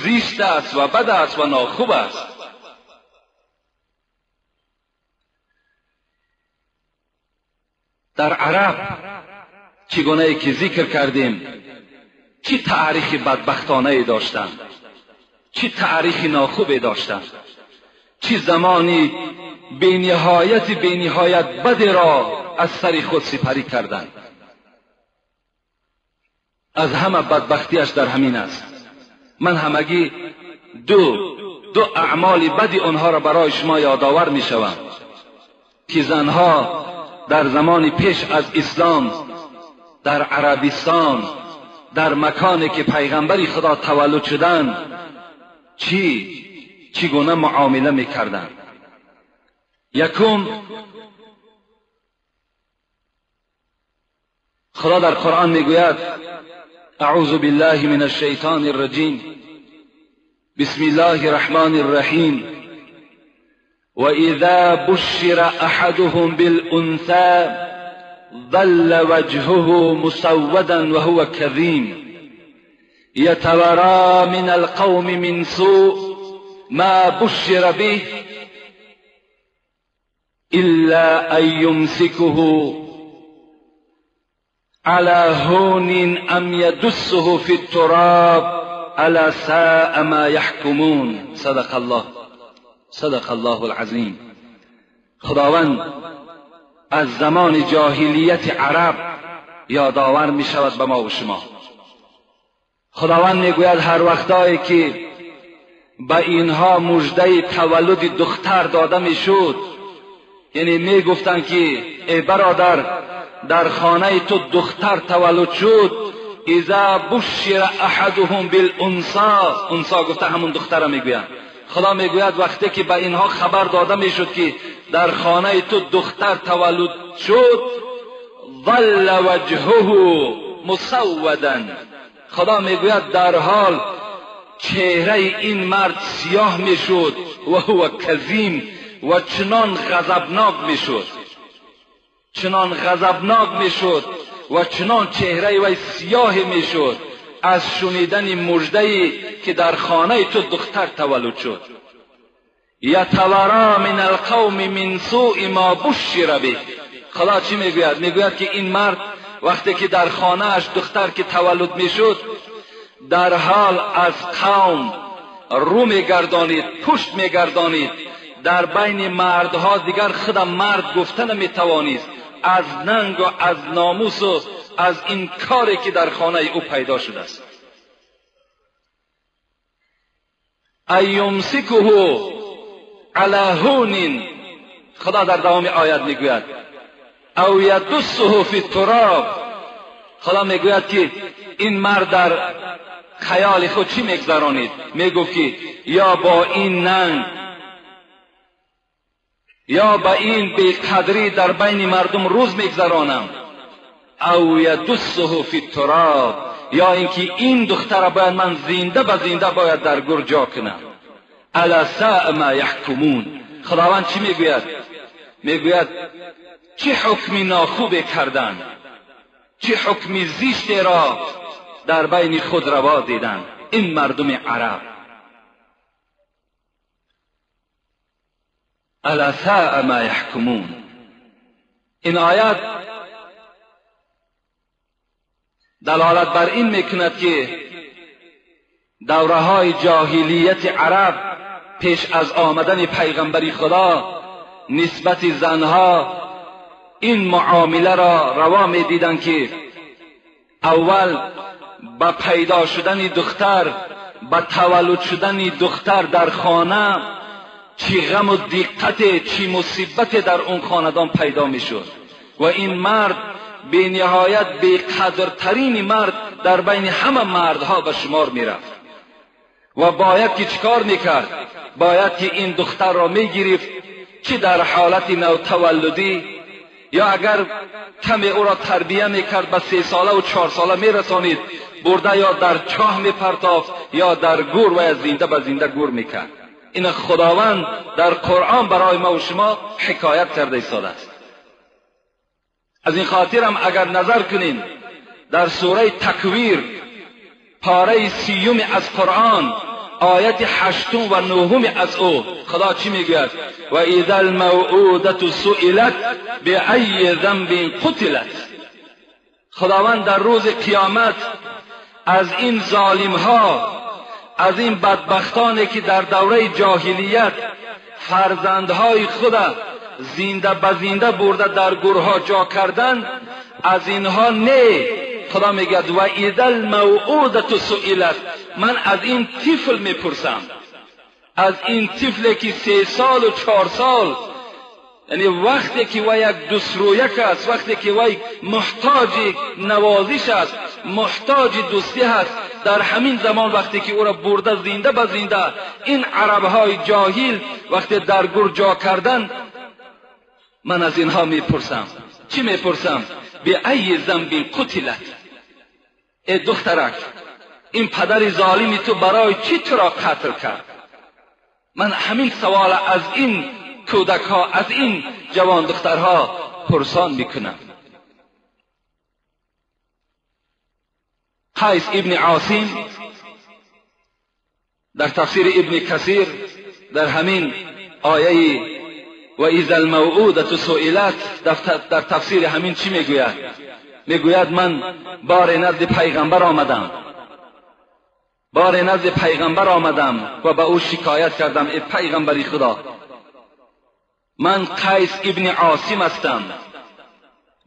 زشت است و بد است و ناخوب است. در عرب چگونه ای که ذکر کردیم چی تاریخ بدبختانه داشتند، چی تاریخ ناخوبی داشتند، چی زمانی بی نهایت بد را از سر خود سپری کردند. از همه بدبختیش در همین است. من همگی دو اعمال بدی آنها را برای شما یادآور می شوم که زنها در زمان پیش از اسلام در عربستان، در مکانی که پیغمبر خدا تولد شدند، چگونه معامله میکردند. یکم، خدا در قرآن میگوید اعوذ بالله من الشیطان الرجیم، بسم الله الرحمن الرحیم، وإذا بشر أحدهم بالأنثى ظل وجهه مسودا وهو كظيم يتوارى من القوم من سوء ما بشر به إلا أن يمسكه على هون أم يدسه في التراب ألا ساء ما يحكمون. صدق الله، صدق الله العظیم. خداوند از زمان جاهلیت عرب یادآور می شود به ما و شما. خداوند میگوید هر وقتایی که به اینها مژده تولد دختر داده میشد، یعنی میگفتند که ای برادر در خانه تو دختر تولد شد، اذا بشر احدهم بالانثى، انثی گفته همون دختر میگویند. خدا میگوید وقتی که به اینها خبر داده میشد که در خانه تو دختر تولد شد، ظل وجهه مسودا، خدا میگوید در حال چهره این مرد سیاه میشد و هو کظیم، و چنان غضبناک میشد، چنان غضبناک میشد و چنان چهره وی سیاه میشد از شنیدن مژده‌ای که در خانه تو دختر تولد شد. یتورا من القوم من سوء ما بشر به، خدا چی میگوید؟ میگوید که این مرد وقتی که در خانه‌اش دختر که تولد میشد، در حال از قوم رو میگردانید، پشت میگردانید، در بین مردها دیگر خودم مرد گفته نمیتوانید، از ننگ و از ناموس و از این کاری که در خانه او پیدا شده است. ایمسکه علی هون، خدا در دوام آیت میگوید او یدسه فی التراب. خدا میگوید که این مرد در خیال خود چی میگذرانید؟ میگفت که یا با این ننگ یا با این بیقدری در بین مردم روز میگذرانم، او یدسه فی التراب، یا اینکه این دختر باید من زنده به زنده باید در گور جا کنم. الا ساء ما یحکمون. خداوند چی میگوید؟ میگوید چه حکمی ناخوب کردن، چه حکمی زشت را در بین خود روا دیدن این مردم عرب. الا ساء ما یحکمون. این آیت دلالت بر این میکند که دوره های جاهلیت عرب پیش از آمدن پیغمبری خدا نسبت زنها این معامله را روا میدیدند که اول به پیدا شدن دختر، به تولد شدن دختر در خانه چی غم و دقت، چی مصیبت در اون خاندان پیدا میشد و این مرد به نهایت بی قدرترین مرد در بین همه مردها به شمار میرفت و باید که چیکار میکرد؟ باید که این دختر را میگرفت، چی در حالت نوتولدی یا اگر کمی او را تربیه میکرد به 3 ساله و 4 ساله میرسانید، برده یا در چاه میپرتافت یا در گور و زنده به زنده گور میکرد. این خداوند در قرآن برای ما و شما حکایت کرده ایستاده است. از این خاطر هم اگر نظر کنیم در سوره تکویر پاره 30 از قرآن آیت 8 و 9 از او خدا چی میگوید؟ و اذا الموءودة سئلت بأی ذنب قتلت. خداوند در روز قیامت از این ظالم ها، از این بدبختانی که در دوره جاهلیت فرزندهای خود زنده به زنده برده در گورها جا کردن، از اینها نه. خدا میگه و اذا الموءودة سئلت، من از این طفل میپرسم، از این طفلی که 3 سال و 4 سال، یعنی وقتی که وی یک دوسترویک است، وقتی که وی محتاج نوازش است، محتاج دوستی هست، در همین زمان وقتی که او را برده زنده به زنده این عربهای جاهل وقتی در گور جا کردن، من از اینها میپرسم. چی میپرسم؟ به ای ذنب قتلت. ای دخترک، این پدر ظالمی تو برای چی تو را قتل کرد؟ من همین سوال از این کودک ها، از این جوان دخترها پرسان میکنم. قیس ابن عاصم در تفسیر ابن کثیر در همین آیه و اذا الموءودة سئلت در تفسیر همین چی میگوید؟ میگوید من بار نزد پیغمبر آمدم، بار نزد پیغمبر آمدم و به او شکایت کردم، ای پیغمبری خدا، من قیس ابن عاصم هستم،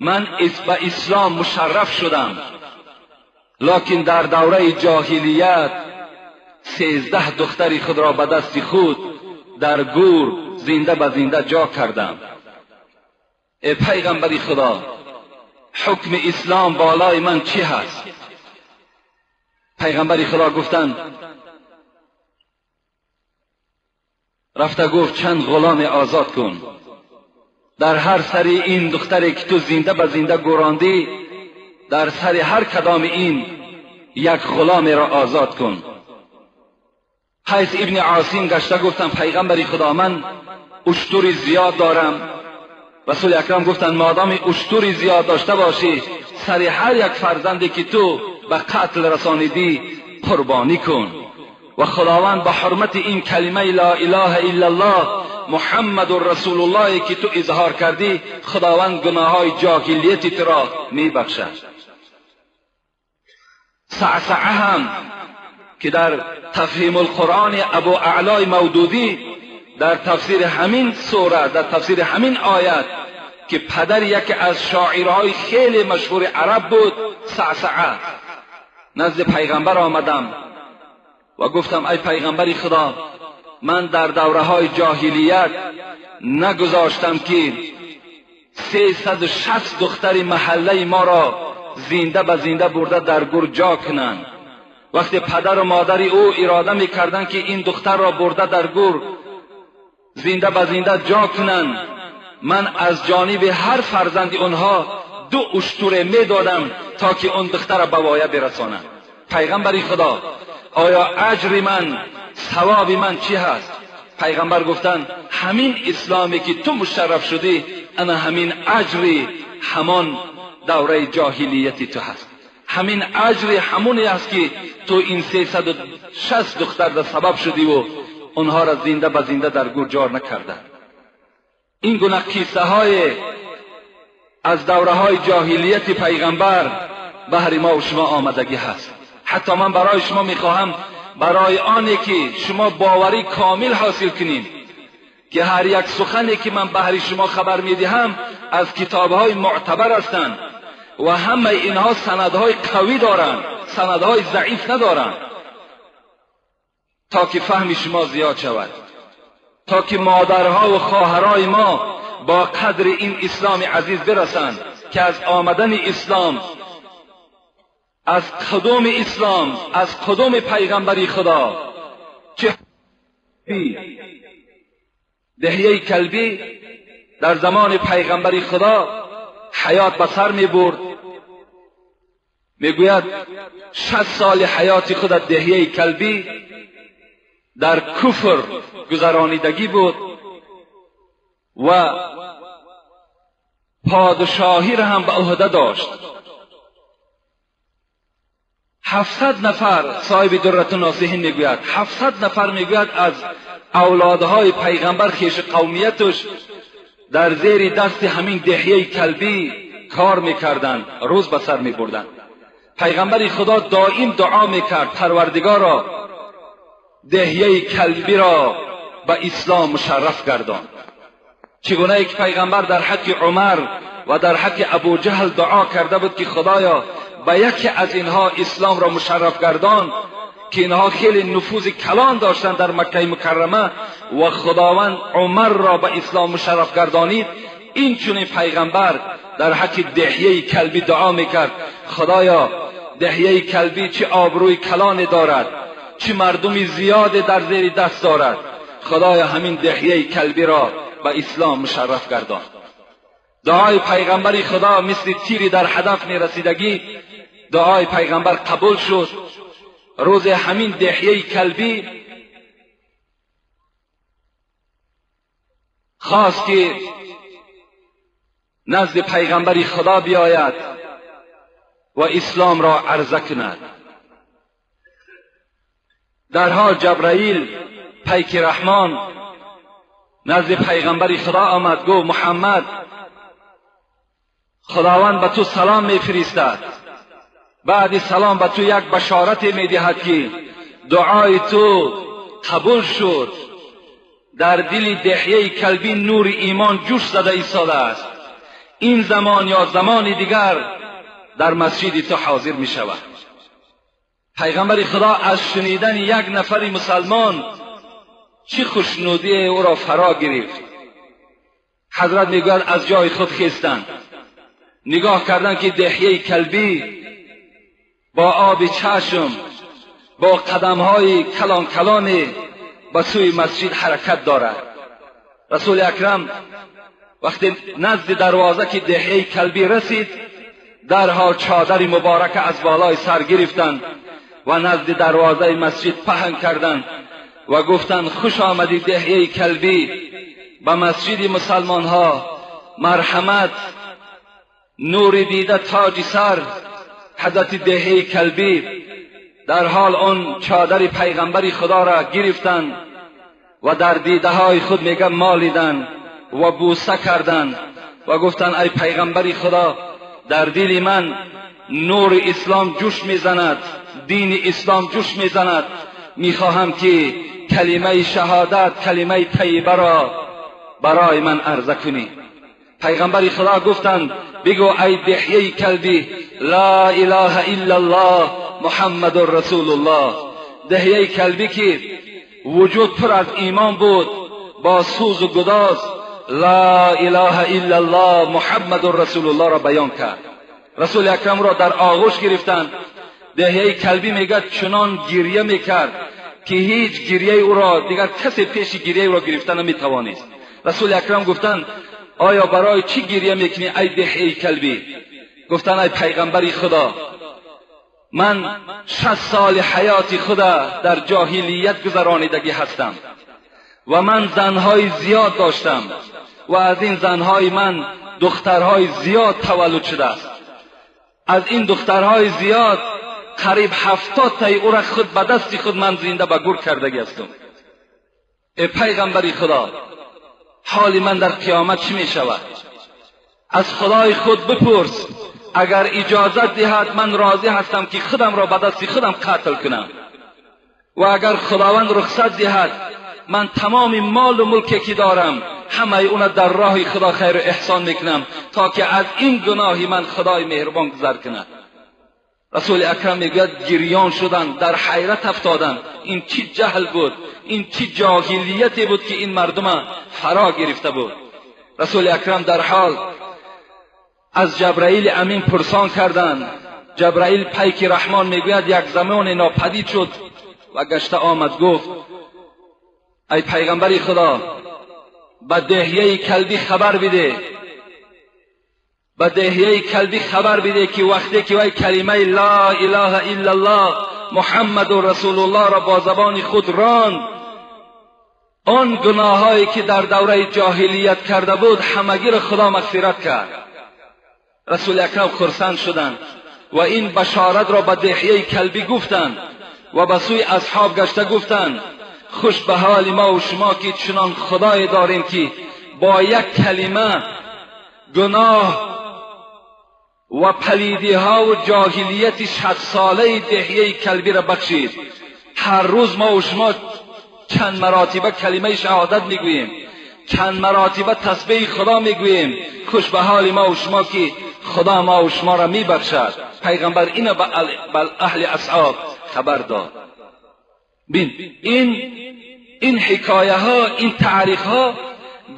من به اسلام مشرف شدم، لکن در دوره جاهلیت 13 دختری خود را به دست خود در گور زنده به زنده جا کردم. ای پیغمبری خدا، حکم اسلام بالای من چی هست؟ پیغمبری خدا گفتند، رفته گفت چند غلام آزاد کن، در هر سر این دختری که تو زنده به زنده گوراندی، در سر هر کدام این یک غلام را آزاد کن. قیس ابن عاصم گشته گفتم پیغمبری خدا، من اشتری زیاد دارم. رسول اکرم گفتند مادام اشتری زیاد داشته باشی، سر هر یک فرزندی که تو به قتل رسانیدی قربانی کن. و خداوند به حرمت این کلمه لا اله الا الله محمد رسول الله که تو اظهار کردی، خداوند گناه های جاهلیت تو را میبخشد. صعصعه هم که در تفهیم القرآن ابو اعلای مودودی در تفسیر همین سوره، در تفسیر همین آیت که پدر یکی از شاعرهای خیلی مشهور عرب بود، صعصعه، نزد پیغمبر آمدم و گفتم ای پیغمبر خدا، من در دوره های جاهلیت نگذاشتم که 360 دختر محله ما را زنده به زنده برده در گور جا کنند. وقتی پدر و مادر او اراده میکردند که این دختر را برده در گور زنده به زنده جا کنند، من از جانب هر فرزند آنها 2 اشتر میدادم تا که اون دختر را به وایه برسانند. پیغمبر خدا، آیا اجر من، ثواب من چی هست؟ پیغمبر گفتند همین اسلامی که تو مشرف شدی، انا همین اجری همان دوره جاهلیتی تو هست، همین اجر همونی است که تو این 360 دختر در سبب شدی و آنها را زنده به زنده در گور جار نکردند. این گونه قصه های از دوره های جاهلیت پیغمبر بهر ما و شما آمدگی هست. حتی من برای شما میخواهم، برای آنی که شما باوری کامل حاصل کنین که هر یک سخنی که من بهر شما خبر میدهم از کتابهای معتبر هستند و همه اینها سندهای قوی دارند، سندهای ضعیف ندارند، تا که فهم شما زیاد شود، تا که مادرها و خواهرای ما با قدر این اسلام عزیز برسند که از آمدن اسلام، از قدوم اسلام، از قدوم پیغمبری خدا، چه دحیه کلبی در زمان پیغمبری خدا حیات به سر می برد. میگوید 60 سال حیات خود دحیه کلبی در کفر گذرانیدگی بود و پادشاهی را هم به عهده داشت. 700 نفر، صاحب درة الناصحین میگوید 700 نفر میگوید از اولادهای پیغمبر خیش قومیتش در زیر دست همین دحیه کلبی کار میکردند، روز به سر میبردند. پیغمبر خدا دائم دعا میکرد پروردگارا دحیه کلبی را به اسلام مشرف گردان. چگونه یک پیغمبر در حق عمر و در حق ابو جهل دعا کرده بود که خدایا به یکی از اینها اسلام را مشرف گردان، که اینها خیلی نفوذ کلان داشتند در مکه مکرمه و خداوند عمر را به اسلام مشرف گردانید. این چنین پیغمبر در حق دحیه کلبی دعا میکرد خدایا دحیه کلبی چه آبروی کلان دارد، چه مردمی زیاد در زیر دست دارد، خدایا همین دحیه کلبی را به اسلام مشرف گردان. دعای پیغمبر خدا مثل تیری در هدف میرسیدگی، دعای پیغمبر قبول شد. روز همین دحیه کلبی خواست که نزد پیغمبر خدا بیاید و اسلام را عرضه کند. در حال جبرائیل پیک رحمان نزد پیغمبر خدا آمد، گفت محمد خداوند به تو سلام میفرستد، بعد سلام به تو یک بشارت میدهد که دعای تو قبول شد، در دل دحیه کلبی نور ایمان جوش زده ایستاده است، این زمان یا زمان دیگر در مسجد تو حاضر می شود. پیغمبر خدا از شنیدن یک نفر مسلمان چه خوشنودی او را فرا گرفت. حضرت میگوید از جای خود خیستند، نگاه کردند که دحیه کلبی با آب چشم، با قدمهای کلان کلان به سوی مسجد حرکت دارد. رسول اکرم وقتی نزد دروازه که دحیه کلبی رسید، درها چادر مبارک از بالای سر گرفتند و نزد دروازه مسجد پهن کردند و گفتند خوش آمدی دحیه کلبی به مسجد مسلمان ها، مرحمت، نور دیده تاج سر. حضرت دحیه کلبی در حال آن چادر پیغمبر خدا را گرفتند و در دیده های خود میگه مالیدن و بوسه کردن و گفتن ای پیغمبر خدا، در دل من نور اسلام جوش میزند، دین اسلام جوش میزند، میخواهم که کلمه شهادت، کلمه طیبه را برای من عرضه کنی. پیغمبر خدا گفتند بگو ای دحیه کلبی لا اله الا الله محمد رسول الله. دحیه کلبی که وجود پر از ایمان بود، با سوز و گداز لا اله الا الله محمد رسول الله را بیان کرد. رسول اکرم را در آغوش گرفتند. دحیه کلبی میگه چنان گریه میکرد که هیچ گریه او را دیگر کسی پیش گریه او را گرفتن نمیتوانست. رسول اکرم گفتند آیا برای چی گریه میکنی ای دحیه کلبی؟ گفتند ای پیغمبر خدا، من 60 سال حیات خدا در جاهلیت گذرانیدگی هستم و من زنهای زیاد داشتم و از این زنهای من دخترهای زیاد تولد شده است. از این دخترهای زیاد قریب 70 تای او را خود به دست خود من زنده به گور کردگی هستم. ای پیغمبر خدا، حال من در قیامت چی می شود؟ از خدای خود بپرس، اگر اجازت دهد من راضی هستم که خودم را به دست خودم قتل کنم، و اگر خداوند رخصت دهد من تمام مال و ملکی که دارم همه اون در راه خدا خیر و احسان میکنم تا که از این گناهی من خدای مهربان گذر کند. رسول اکرم میگوید گریان شدن، در حیرت افتادن، این چی جهل بود، این چی جاهلیتی بود که این مردم فرا گرفته بود. رسول اکرم در حال از جبرائیل امین پرسان کردند. جبرائیل پیک رحمان میگوید یک زمان ناپدید شد و گشته آمد، گفت ای پیغمبر خدا، به دحیه کلبی خبر بده، به دحیه کلبی خبر بده که وقتی که وی کلمه لا اله الا الله محمد رسول الله را با زبان خود راند، آن گناهایی که در دوره جاهلیت کرده بود همگی را خدا مغفرت کرد. رسول اکرم خرسند شدند و این بشارت را به دحیه کلبی گفتند و به سوی اصحاب گشته گفتند خوش به حال ما و شما که چنان خدای داریم که با یک کلمه گناه و پلیدی ها و جاهلیت 60 ساله دحیه کلبی را بخشید. هر روز ما و شما چند مراتبه کلمه شهادت میگوییم، چند مراتبه تسبیح خدا میگوییم. خوش به حال ما و شما که خدا ما و شما را میبخشد. پیغمبر اینو به اهل اصحاب خبر داد. بین این حکایه ها، این تاریخ ها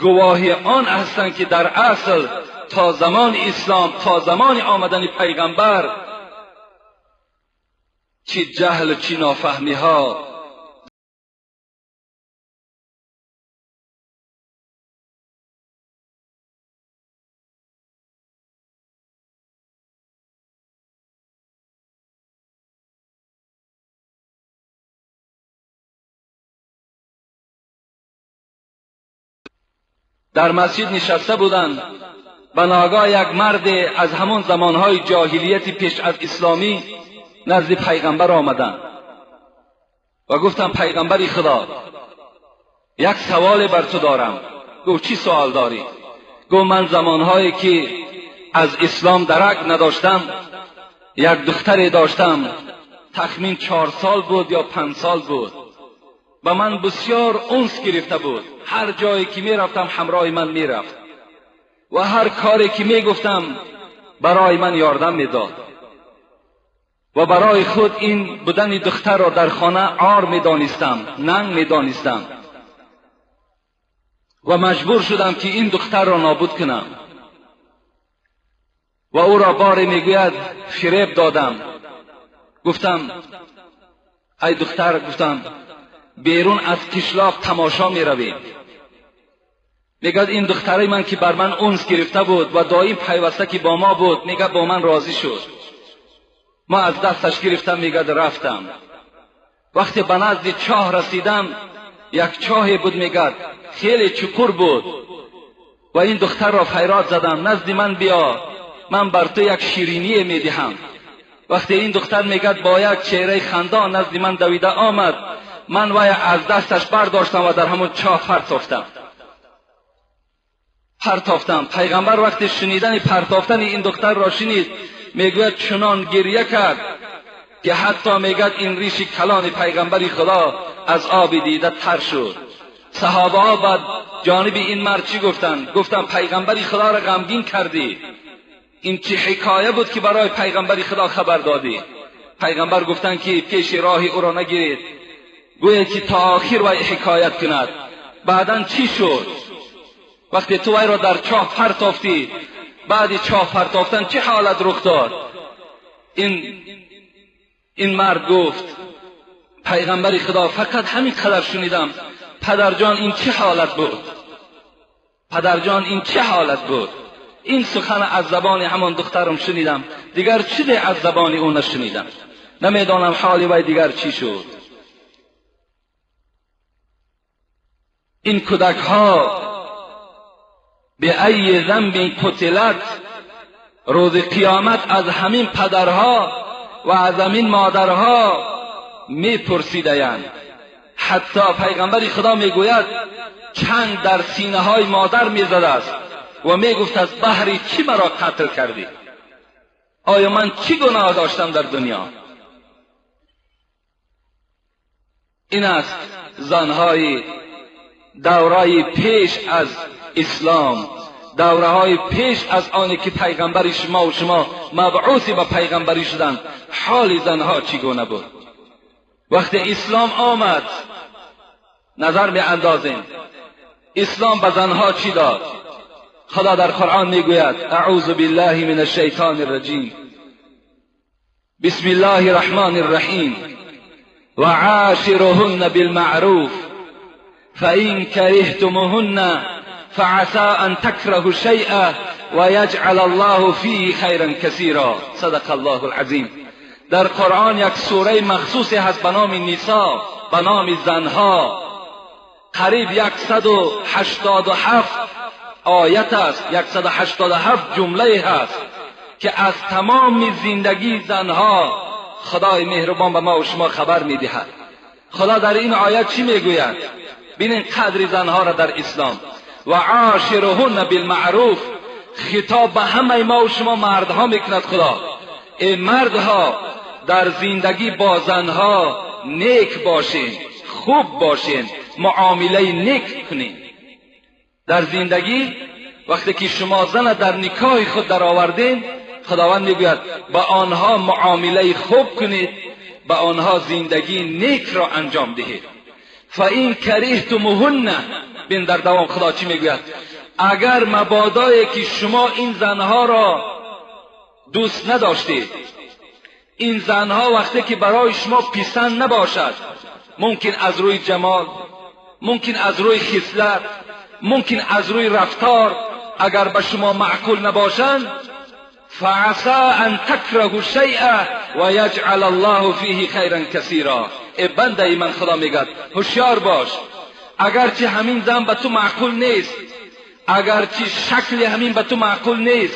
گواهی آن هستند که در اصل تا زمان اسلام، تا زمان آمدن پیغمبر، چی جهل و چی نافهمی ها در مسجد نشسته بودند. به ناگاه یک مرد از همان زمانهای جاهلیت پیش از اسلامی نزد پیغمبر آمدند و گفتم پیغمبر خدا، یک سوال بر تو دارم. گفت چی سوال داری؟ گفت من زمانهایی که از اسلام درک نداشتم یک دختری داشتم، تخمین 4 سال بود یا 5 سال بود، به من بسیار انس گرفته بود. هر جایی که میرفتم همراه من میرفت و هر کاری که میگفتم برای من یاردم میداد و برای خود این بودن دختر را در خانه عار میدانستم، ننگ میدانستم و مجبور شدم که این دختر را نابود کنم. و او را باری میگوید فریب دادم، گفتم ای دختر، گفتم بیرون از کشلاق تماشا می رویم. میگه این دختره من که بر من انس گرفته بود و دایم پیوسته که با ما بود، میگه با من راضی شد. ما از دستش گرفتم، میگه رفتم. وقتی به نزد چاه رسیدم، یک چاه بود، میگه خیلی چکور بود و این دختر را فریاد زدم نزد من بیا، من بر تو یک شیرینی میدهم. وقتی این دختر میگه با یک چهره خندان نزد من دویده آمد Ман вай аз дасташ бардоштам ва дар ҳамон чоҳ партофтам. Партофтам. Пайғамбар вақти шунидани партофтани ин духтарро шунид, мегӯяд чунон гирья кард ки ҳатто мегӯяд ин риши калони пайғамбари Худо аз оби дида тар шуд. Саҳобаҳо ба ҷониби ин мард чӣ гуфтанд? Гуфтанд пайғамбари Худоро ғамгин кардӣ. Ин чӣ ҳикоя буд ки барои пайғамбари Худо хабар додӣ? Пайғамбар гуфтанд ки пеши роҳи ӯро нагиред, гӯед ки то охир вай ҳикоят кунад. Баъдан чӣ шуд? Вақте ту вайро дар чоҳ партофтӣ, баъди чоҳ партофтан чӣ ҳолат рух дод? Ин мард гуфт пайғамбари Худо фақат ҳамин қадар шунидам, падарҷон ин чӣ ҳолат буд? Падарҷон ин чӣ ҳолат буд? Ин сухан аз забони ҳамон духтарам шунидам, дигар чизе аз забони ӯ нашунидам. Намедонам ҳоли вай дигар чӣ шуд. Ин кӯдакҳо به ای ذنب قتلت، روز قیامت از همین پدرها و از همین مادرها میپرسیدند. حتی پیغمبر خدا میگوید چند در سینه های مادر میزده است و میگفت از بهر چی مرا قتل کردی؟ آیا من چی گناه داشتم در دنیا؟ این است زنهای دورای پیش از اسلام، دوره های پیش از آنی که پیغمبر شما و شما مبعوث به پیغمبری شدند، حال زنها چگونه بود؟ وقتی اسلام آمد نظر می اندازیم اسلام به زنها چی داد؟ خدا در قرآن میگوید اعوذ بالله من الشیطان الرجیم، بسم الله الرحمن الرحیم، و عاشرهن بالمعروف فإن كرهتموهن فعسى أن تكرهوا شيئا ويجعل الله فيه خيرا كثيرا. صدق الله العظیم. در قرآن یک سوره مخصوصی هست به نام نساء، به نام زنها. قریب 187 آیت است، 187 جمله هست که از تمام زندگی زنها خدای مهربان به ما و شما خبر میدهد. خدا در این آیت چی میگوید؟ ببینید قدر زنها را در اسلام. و عاشرهن بالمعروف، خطاب به همه ما و شما مردها میکند خدا. ای مردها، در زندگی با زنها نیک باشین، خوب باشین، معامله نیک کنین. در زندگی وقتی که شما زن در نکاح خود در آوردین، خداوند میگوید با آنها معامله خوب کنید، با آنها زندگی نیک را انجام دهید. فَإِنْ كَرِهْتُمُوهُنَّ، بین در دوام خدا چی میگوید؟ اگر مبادایی که شما این زنها را دوست نداشتید، این زنها وقتی که برای شما پسند نباشد، ممکن از روی جمال، ممکن از روی خصلت، ممکن از روی رفتار، اگر به شما معقول نباشند، فعسى ان تكرهوا شيئا ويجعل الله فيه خيرا كثيرا. ای بنده من، خدا میگد هوشیار باش، اگرچه همین زن به تو معقول نیست، اگرچه شکل همین به تو معقول نیست،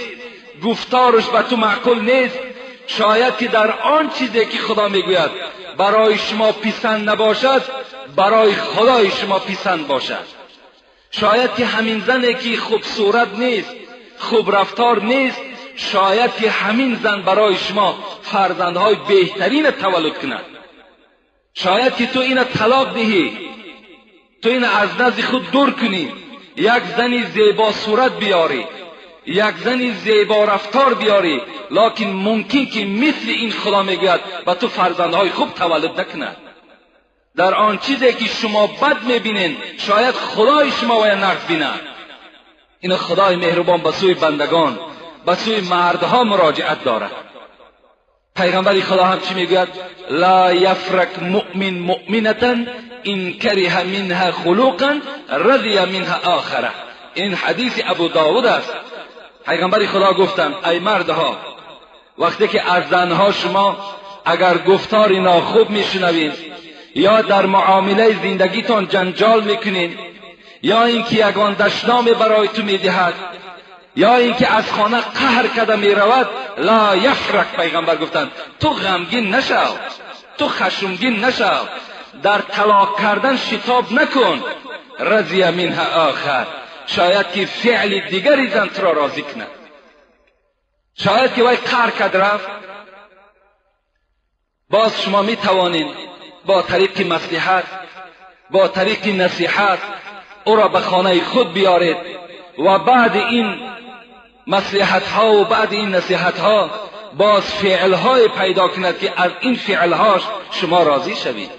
گفتارش به تو معقول نیست، شاید که در آن چیزی که خدا میگوید برای شما پسند نباشد، برای خدای شما پسند باشد. شاید که همین زنی که خوب صورت نیست، خوب رفتار نیست، شاید که همین زن برای شما فرزندهای بهترین تولد کند. شاید که تو اینو طلاق دهی، تو اینو از نزد خود دور کنی، یک زنی زیبا صورت بیاری، یک زنی زیبا رفتار بیاری، لکن ممکن که مثل این خدا میگوید و تو فرزندهای خوب تولد نکند. در آن چیزی که شما بد میبینین، شاید خدای شما وی نقص بیند. این خدای مهربان به سوی بندگان، به سوی مردها مراجعت دارد. پیغمبر خدا هم چی میگوید؟ لا یفرک مؤمن مؤمنة ان کره منها خلقا رضی منها آخره. این حدیث ابو داود است. پیغمبر خدا گفتند ای مردها، وقتی که از زنها شما اگر گفتار ناخوب میشنوید، یا در معامله زندگیتان جنجال میکنید، یا اینکه یگان دشنام برای تو میدهد، یا اینکه از خانه قهر کرده میرود، لا یفرک، پیغمبر گفتند تو غمگین نشو، تو خشمگین نشو، дар талоқ кардан шитоб накун. Рضی منها آخر، شاید که فعل دیگری زن تو را راضی کند. شاید که وی قهر کرد رفت. باز شما می توانید با طریق مصلحت، با طریق نصیحت او را به خانه خود بیارید و بعد این مصلحت ها و بعد این نصیحت ها باز فعل های پیدا کند که از این فعل هاش شما راضی شوید.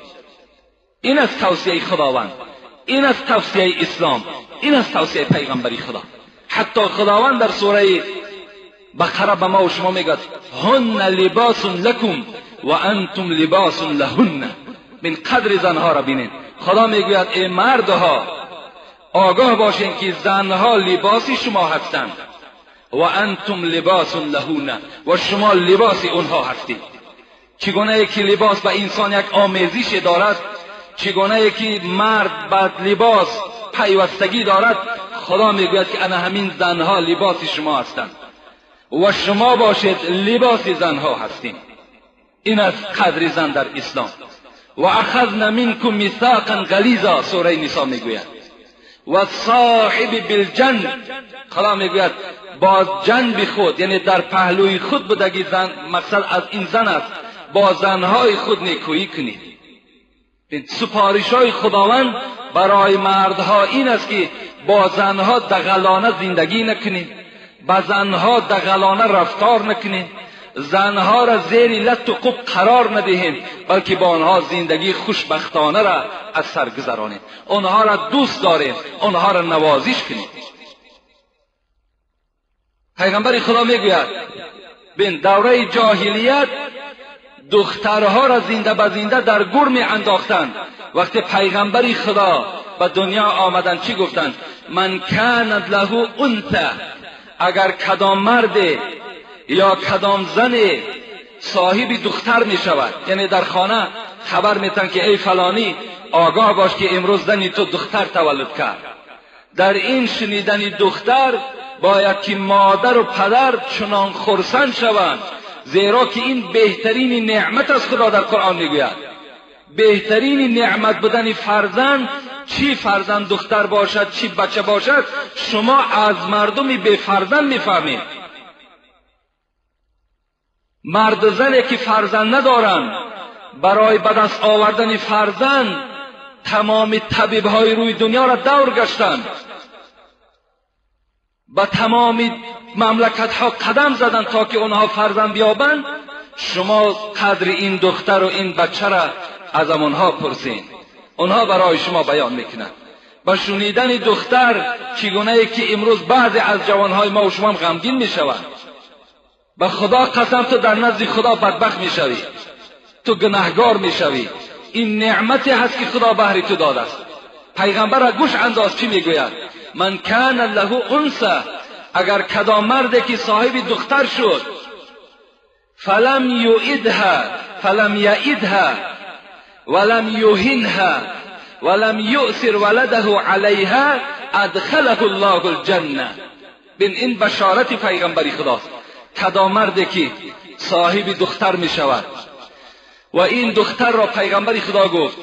این از توصیه خداوند، این از توصیه اسلام، این از توصیه پیغمبری خدا. حتی خداوند در سوره بقره به ما و شما میگه هن لباس لکم و انتم لباس لهن. من قدر زنها را بینید. خدا میگوید ای مردها آگاه باشین که زنها لباس شما هستند و انتم لباس لهن، و شما لباس اونها هستید. چگونه که لباس به انسان یک آمیزش دارد، چگونه که مرد به لباس پیوستگی دارد، خدا میگوید که انا همین زنها لباس شما هستند و شما باشید لباس زنها هستید. این از قدر زن در اسلام. و اخذنا منکم میثاقا غلیظا، سوره نساء میگوید. و صاحب بالجنب، خدا میگوید با جنب خود، یعنی در پهلوی خود بودگی زن، مقصد از این زن است، با زنهای خود نیکویی کنید. سپارش های خداوند برای مردها این است که با زنها دغلانه زندگی نکنید، با زنها دغلانه رفتار نکنید، زنها را زیر لط و قب قرار ندهیم، بلکه با آنها زندگی خوشبختانه را از سر گذرانیم، آنها را دوست داریم، آنها را نوازش کنیم. پیغمبر خدا میگوید بین دوره جاهلیت دخترها را زنده به زنده در گور می انداختند. وقتی پیغمبر خدا به دنیا آمدند چی گفتند؟ من کانت له انثی، اگر کدام مرد یا کدام زن صاحب دختر می شود، یعنی در خانه خبر میتن که ای فلانی آگاه باش که امروز زنی تو دختر تولد کرد. در این شنیدن دختر باید که مادر و پدر چنان خرسند شوند، زیرا که این بهترین نعمت از خدا در قرآن میگوید. بهترین نعمت بودن فرزند، چی فرزند دختر باشد چی بچه باشد، شما از مردم بی فرزند میفهمید. مرد و زنی که فرزند ندارند برای به دست آوردن فرزند تمام طبیبهای روی دنیا را دور گشتند، به تمام مملکت ها قدم زدند تا که آنها فرزند بیابند. شما قدر این دختر و این بچه را از آنها پرسین، آنها برای شما بیان میکنند. با شنیدن دختر چگونه که امروز بعضی از جوانهای ما و شما غمگین میشوند، به خدا قسم تو در نزد خدا بدبخت میشوی، تو گناهگار میشوی. این نعمتی هست که خدا بهر تو داده است. پیغمبر را گوش انداز چی میگوید؟ من کان له انثی، اگر کدام مردی که صاحب دختر شد، فلم یعدها فلم یعدها ولم یهنها ولم یؤثر ولده علیها ادخله الله الجنه. بین این بشارت پیغمبری خداست. کدام مردی که صاحب دختر می شود و این دختر را پیغمبر خدا گفت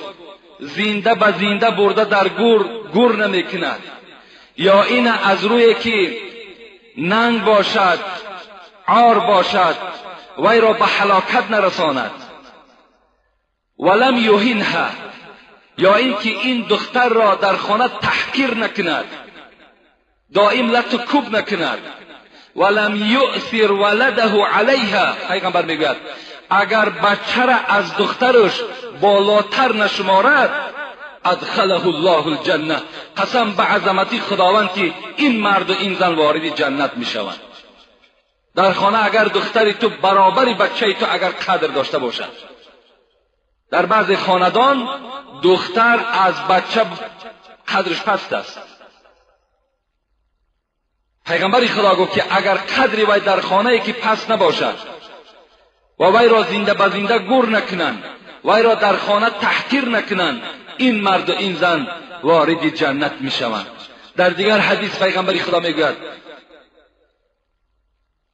زنده به زنده برده در گور گور نمی کند، یا این از روی که ننگ باشد، عار باشد، وی را به هلاکت نرساند، ولم یهنها، یا اینکه این دختر را در خانه تحقیر نکند، دائم لط و کوب نکند، ولم یؤثر ولده علیها. پیغمبر میگوید اگر بچه را از دخترش بالاتر نشمارد ادخله الله الجنه. قسم به عظمتی خداوند که این مرد و این زن وارد جنت میشوند. در خانه اگر دختری تو برابر بچه تو اگر قدر داشته باشد، در بعض خاندان دختر از بچه قدرش پست است. پیغمبر خدا گفت که اگر قدری وی در خانه که پس نباشد و وی را زنده به زنده گور نکنند، وی را در خانه تحقیر نکنند، این مرد و این زن وارد جنت میشوند. در دیگر حدیث پیغمبر خدا میگوید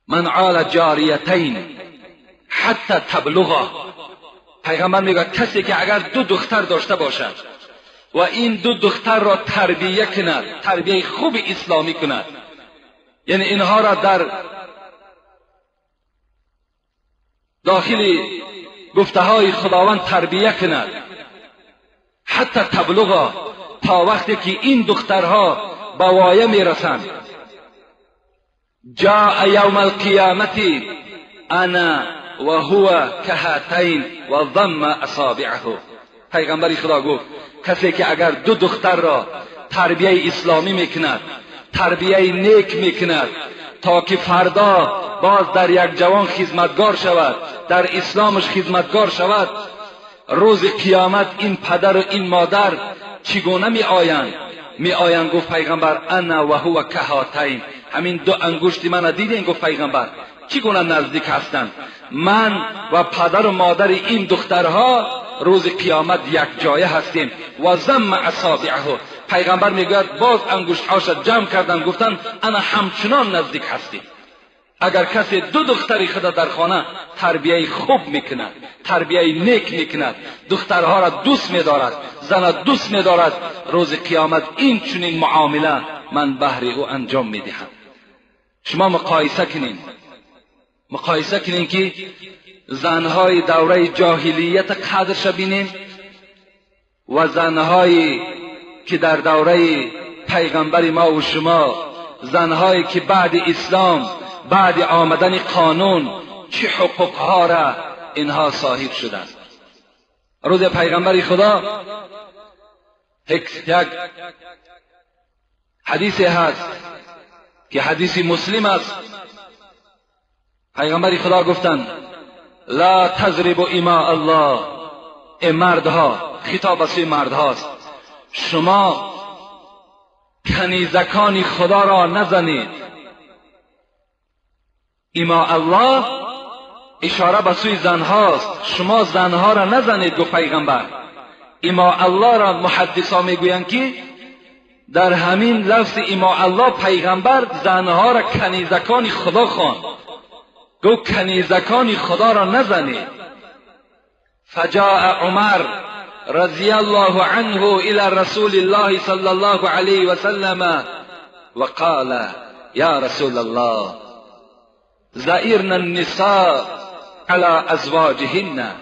من عال جاریتین حتی تبلغا، پیغمبر میگه کسی که اگر دو دختر داشته باشد و این دو دختر را تربیه کند، تربیه خوب اسلامی کند، یعنی اینها را در داخل گفته های خداوند تربیه کند، حتی تبلغا، تا وقتی که این دخترها به وایه میرسند، جاء یوم القیامت انا و هو کهاتین و ضم اصابعه. پیغمبر خدا گفت کسی که اگر دو دختر را تربیه اسلامی میکند، تربیه نیک میکند، تا که فردا باز در یک جوان خدمتگار شود، در اسلامش خدمتگار شود، روز قیامت این پدر و این مادر چگونه می آیند؟ می آیند گفت پیغمبر انا و هو کهاتین، همین دو انگشت من دیدین؟ گفت پیغمبر چگونه نزدیک هستند؟ من و پدر و مادر این دخترها روز قیامت یک جایه هستیم. و ضم اصابعه، پیغمبر میگوید باز انگشتهاش جمع کردن، گفتن انا همچنان نزدیک هستیم. اگر کسی دو دختری خود در خانه تربیه خوب میکند، تربیه نیک میکند، دخترها را دوست میدارد، زن دوست میدارد، روز قیامت این چنین معامله من بهر او انجام میدهم. شما مقایسه کنین، مقایسه کنین که زنهای دوره جاهلیت قدرش بینین و زنهایی که در دوره پیغمبر ما و شما، زنهایی که بعد اسلام، بعد آمدن قانون، چه حقوقها را اینها صاحب شدند. روز پیغمبر خدا یک حدیث هست که حدیث مسلم است. پیغمبر خدا گفتند لا تضربوا اماء الله، ای مردها، خطاب به سوی مردهاست، شما کنیزکان خدا را نزنید. اماء الله اشاره به سوی زنهاست، شما زنها را نزنید. گفت پیغمبر اماء الله را محدثا میگویند که در همین لفظ اماء الله پیغمبر زنها را کنیزکان خدا خواند، گفت کنیزکان خدا را نزنید. فجاء عمر رضی الله عنه الى رسول الله صلی الله علیه وسلم وقال یا رسول الله زئرن النساء على ازواجهن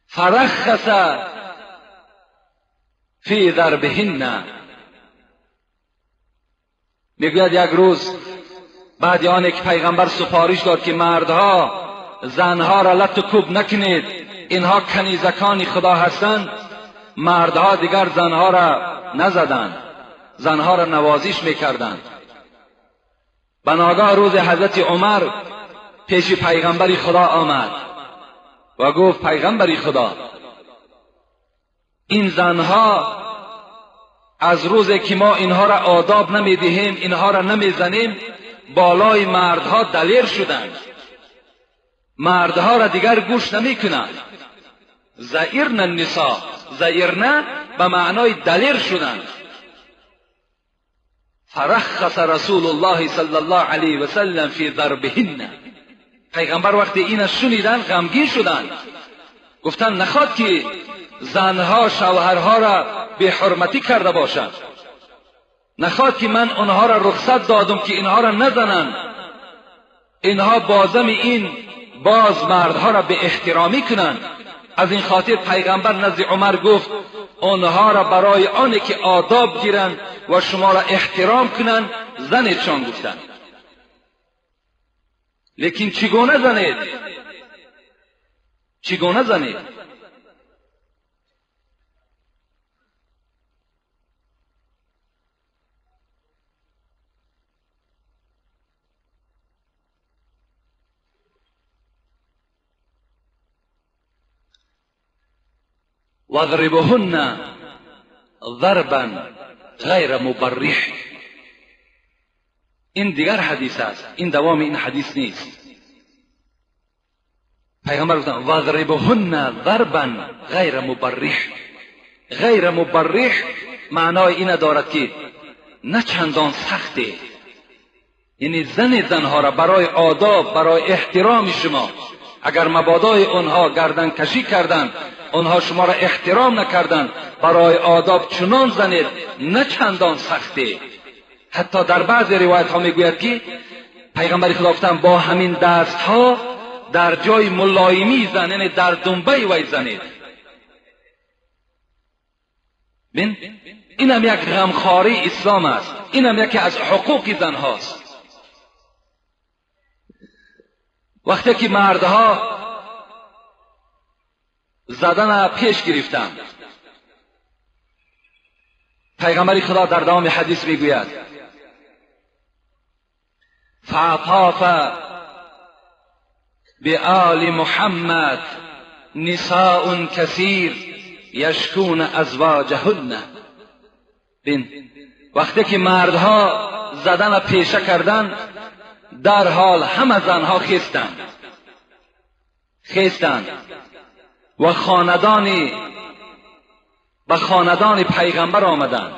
فرخص فی ضربهن. میگوید یک روز بعد آن که پیغمبر سفارش داد که مردها زنها را لت و کوب نکنید، اینها کنیزکان خدا هستند، مردها دیگر زنها را نزدند، زنها را نوازش میکردند. بناگاه روز حضرت عمر پیش پیغمبر خدا آمد و گفت پیغمبر خدا، این زنها از روزی که ما اینها را آداب نمیدهیم، اینها را نمیزنیم، بالای مردها دلیر شدند، مردها را دیگر گوش نمیکنند. زئرن النساء، زئرن به معنای دلیر شدند. فرخص رسول الله صلی الله علیه و سلم فی ضربهن. پیغمبر وقتی این شنیدن غمگین شدند، گفتند نخواد که زنها شوهرها را به حرمتی کرده باشند، نخواد که من آنها را رخصت دادم که اینها را نزنند، اینها بازم این باز مردها را به احترامی کنند. از این خاطر پیغمبر نزد عمر گفت آنها را برای آن که آداب گیرند و شما را احترام کنند زنیدشان گفتند. لیکن چگونه زنید؟ چگونه زنید؟ واضربهن ضربا غیر مبرح. این دیگر حدیث است، این دوام این حدیث نیست. پیغمبر گفتن واضربهن ضربا غیر مبرح. غیر مبرح معنای این دارد که نه چندان سخته، یعنی زن زنها را برای آداب، برای احترام شما، اگر مبادای آنها گردن کشی کردند، آنها شما را احترام نکردند، برای آداب چنان زنید نه چندان سخته. حتی در بعض روایت ها میگوید که پیغمبر خدا گفتند با همین دست ها در جای ملایمی زن، یعنی در دنبه وی زنید. بین اینم یک غمخواری اسلام است، اینم یکی از حقوق زن هاست. وقتی که مردها زدن پیش گرفتند، پیغمبر خدا در دوام حدیث میگوید فاطاف بآل محمد نساء کثیر یشکون ازواجهن. بین وقتی که مردها زدن پیشه کردن، در حال همه زنها خیستند و خاندانی به خاندان پیغمبر آمدند،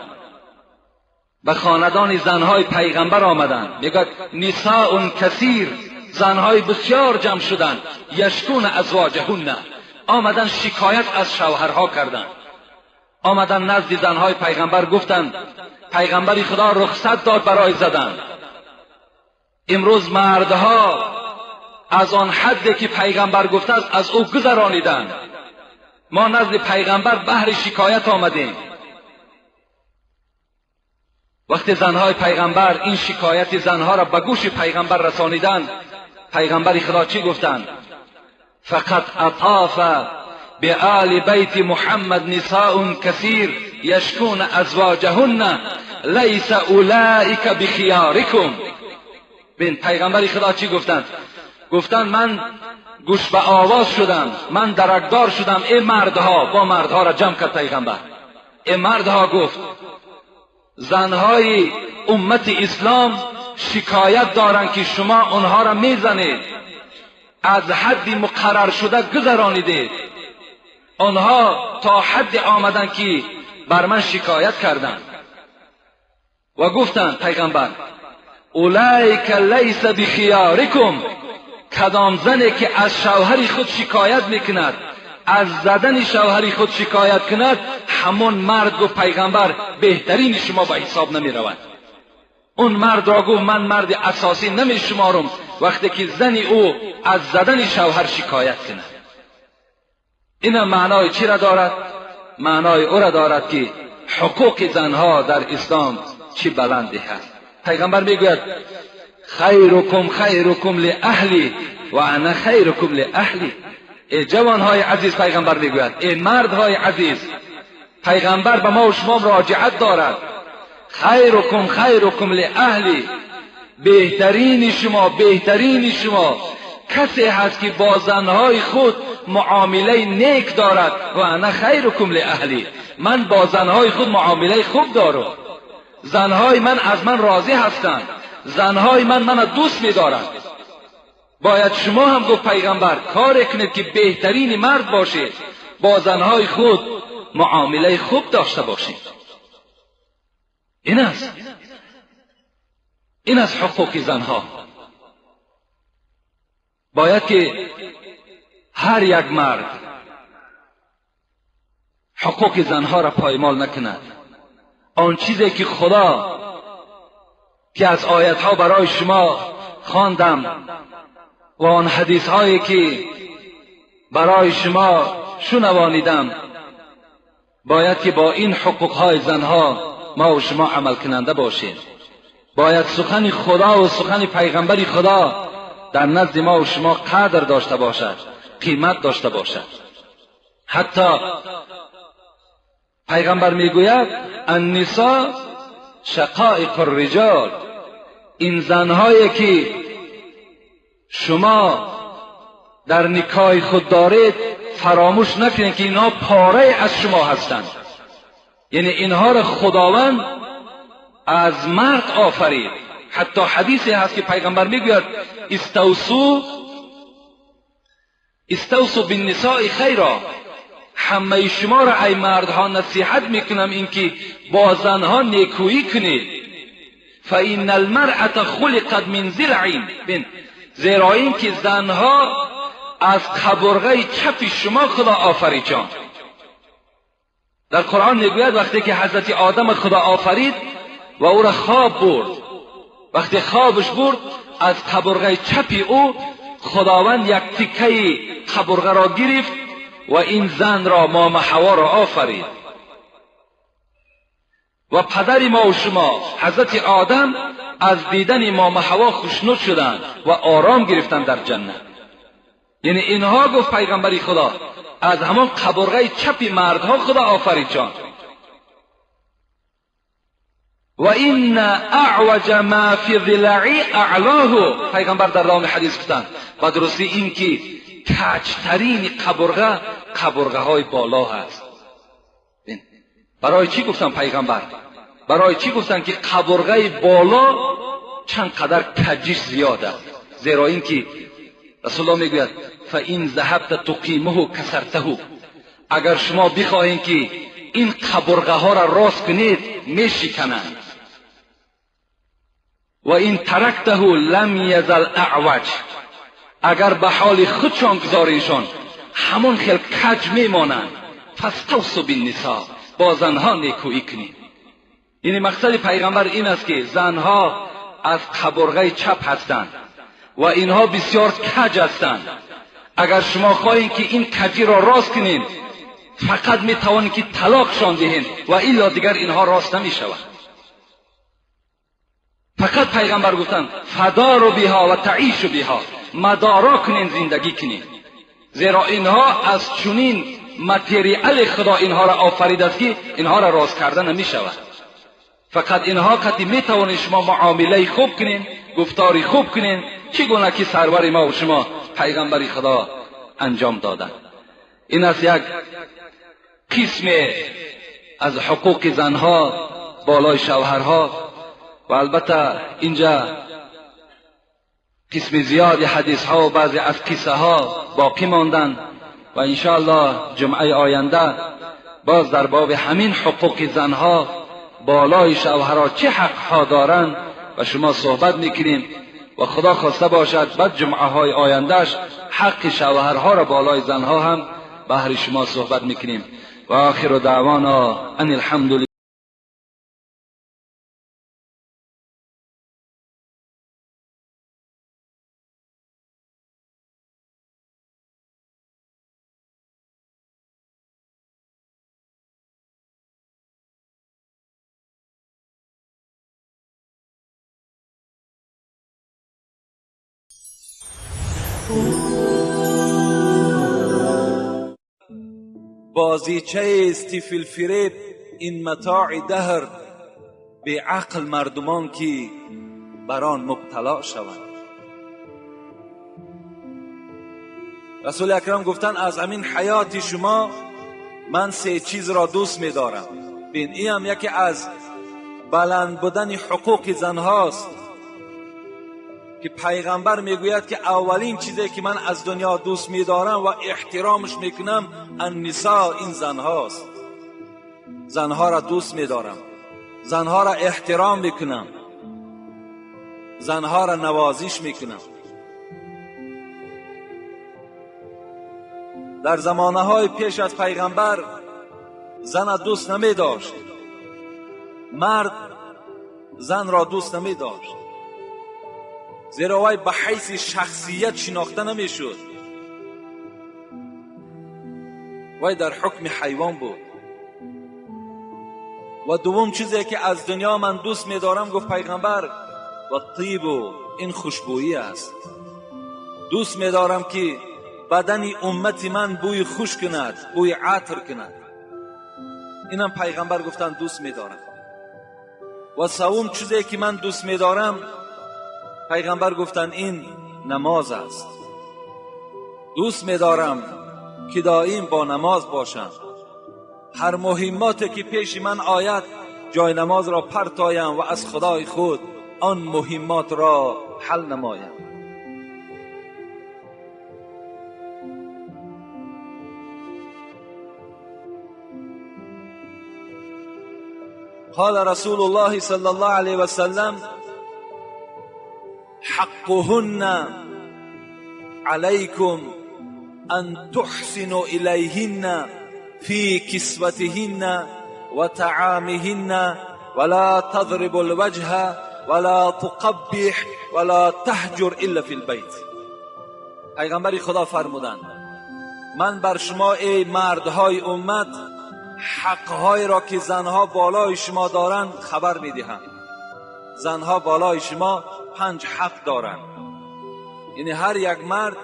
به خاندان زنهای پیغمبر آمدند. میگوید نساء کثیر، زنهای بسیار جمع شدند، یشکون ازواجهن، آمدن شکایت از شوهرها کردند. آمدن نزد زنهای پیغمبر گفتند پیغمبر خدا رخصت داد برای زدن. امروز مردها از آن حدی که پیغمبر گفته است از او گذرانیدند. ما نزد پیغمبر بهر شکایت آمدیم. وقتی زنهای پیغمبر این شکایت زنها را به گوش پیغمبر رسانیدند، پیغمبر خدا چی گفتند؟ فقط اطاف بآل بیت محمد نساء کثیر یشکون ازواجهن لیس اولئک بخیارکم. بین پیغمبر خدا چی گفتند؟ گفتند من گوش به آواز شدم، من درکدار شدم، ای مردها. با مردها را جمع کرد پیغمبر. ای مردها، گفت زنهای امت اسلام شکایت دارند که شما آنها را میزنید، از حد مقرر شده گذرانیدید. آنها تا حد آمدند که بر من شکایت کردند و گفتند پیغمبر اولئک لیس بخیارکم، کدام زنی که از شوهر خود شکایت میکند، از زدن شوهر خود شکایت کند، همون مرد، گفت پیغمبر، بهترین شما به حساب نمی رود. اون مرد را گفت من مرد اساسی نمی شمارم وقتی که زن او از زدن شوهر شکایت کند. این معنای چی را دارد؟ معنای او را دارد که حقوق زنها در اسلام چی بلندی هست. پیغمبر میگوید خیرکم خیرکم لاهلی و انا خیرکم لاهلی. ای جوانهای عزیز، پیغمبر میگوید ای مردهای عزیز، پیغمبر به ما و شما مراجعت دارد. خیرکم خیرکم لاهلی، بهترین شما، بهترین شما کسی هست که با زنهای خود معامله نیک دارد. و انا خیرکم لاهلی، من با زنهای خود معامله خوب دارم، زنهای من از من راضی هستند، زنهای من منو دوست می‌دارند. باید شما هم، گفت پیغمبر، کار کنید که بهترین مرد باشید، با زنهای خود معامله خوب داشته باشید. این از حقوق زنها. باید که هر یک مرد حقوق زنها را پایمال نکند. آن چیزی که خدا که از آیتها برای شما خواندم و آن حدیث هایی که برای شما شنوانیدم، باید که با این حقوق های زنها ما و شما عمل کننده باشیم. باید سخن خدا و سخن پیغمبر خدا در نزد ما و شما قدر داشته باشد، قیمت داشته باشد. حتی پیغمبر میگوید النساء شقائق الرجال، این زنهایی که شما در نکاح خود دارید فراموش نکنید که اینها پاره از شما هستند. یعنی اینها را خداوند از مرد آفرید. حتی حدیثی هست که پیغمبر میگوید استوصوا بالنساء خیرا، همه شما را ای مردها نصیحت میکنم اینکه با زنها نیکویی کنید. فان المرأة خلقت من ضلع، زیرا اینکه زنها از قبرغه چپ شما خدا آفرید جان. در قرآن میگوید وقتی که حضرت آدم خدا آفرید و او را خواب برد، وقتی خوابش برد از قبرغه چپ او خداوند یک تکه قبرغه را گرفت و این زن را، مام حوا را آفرید. و پدر ما و شما حضرت آدم از دیدن مام حوا خوشنود شدند و آرام گرفتند در جنت. یعنی اینها گفت پیغمبری خدا از همان قبرغه چپ مردها خدا آفرید جان. و این اعوج ما فی ضلعی اعلاه، پیغمبر در دام حدیث گفتند و درستی این که کجترین قبرغه قبرغه های بالا هست. برای چی گفتن پیغمبر؟ برای چی گفتن که قبرغه بالا چند قدر کجش زیاد است؟ زیرا اینکه رسول الله میگوید فان ذهبت تقیمه کسرته، اگر شما بخواهید که این قبرغه ها را راست کنید میشکنند. و این ترکته لم یزل اعوج، اگر به حال خودشان گذاریشان همون خیل کج میمانند. فاستوصوا بالنساء، با زنها نیکویی کنید. یعنی مقصد پیغمبر این است که زنها از قبرغه چپ هستند و اینها بسیار کج هستند. اگر شما خواهید که این کجی را راست کنید فقط میتوانید که طلاقشان دهید و الا دیگر اینها راست نمیشود. فقط پیغمبر گفتند فداروا بها و تعیشوا بها، مدارا کنین، زندگی کنین، زیرا اینها از چنین متریال خدا اینها را آفرید است که اینها را راست کردن نمیشود. فقط اینها قطعی میتوانید شما معامله خوب کنین، گفتاری خوب کنین، چگونه که سرور ما و شما پیغمبر خدا انجام دادن. این است یک قسم از حقوق زنها بالای شوهرها. و البته اینجا قسم زیاد حدیث ها و بعضی از قصه ها باقی ماندن و انشاءالله جمعه آینده باز در باب همین حقوق زنها بالای شوهرها چه حق ها دارند و شما صحبت میکنیم و خدا خواسته باشد بعد جمعه های آیندهش حق شوهرها را بالای زنها هم بهر شما صحبت میکنیم. و آخر دعوانا ان الحمد لله. بازیچه استیفیل فریب این متاع دهر، به عقل مردمان که بر آن مبتلا شوند. رسول اکرم گفتن از همین حیات شما من سه چیز را دوست می‌دارم. بین این هم یکی از بلند بودن حقوق زنهاست که پیغمبر میگوید که اولین چیزی که من از دنیا دوست میدارم و احترامش میکنم النساء، این زنهاست. زنها را دوست میدارم، زنها را احترام میکنم، زنها را نوازش میکنم. در زمانه های پیش از پیغمبر زن دوست نمیداشت، مرد زن را دوست نمیداشت، زیرا وی به حیث شخصیت شناخته نمیشد، وی در حکم حیوان بود. و دوم چیزی که از دنیا من دوست میدارم گفت پیغمبر و طیب، این خوشبویی است. دوست میدارم که بدن امت من بوی خوش کند، بوی عطر کند. اینم پیغمبر گفتن دوست میدارم. و سوم چیزی که من دوست میدارم پیغمبر گفتن این نماز است. دوست میدارم که دائم با نماز باشم، هر مهماتی که پیش من آید جای نماز را پرتایم و از خدای خود آن مهمات را حل نمایم. قال رسول الله صلی الله علیه وسلم حقهن علیکم ان تحسنوا الیهن فی کسوتهن و طعامهن ولا تضرب الوجه ولا تقبح ولا تهجر الا فی البیت. پیغمبر خدا فرمودند من بر شما ای مردهای امت حقهای را که زنها بالای شما دارند خبر میدهم. زنها بالای شما 5 حق دارند، یعنی هر یک مرد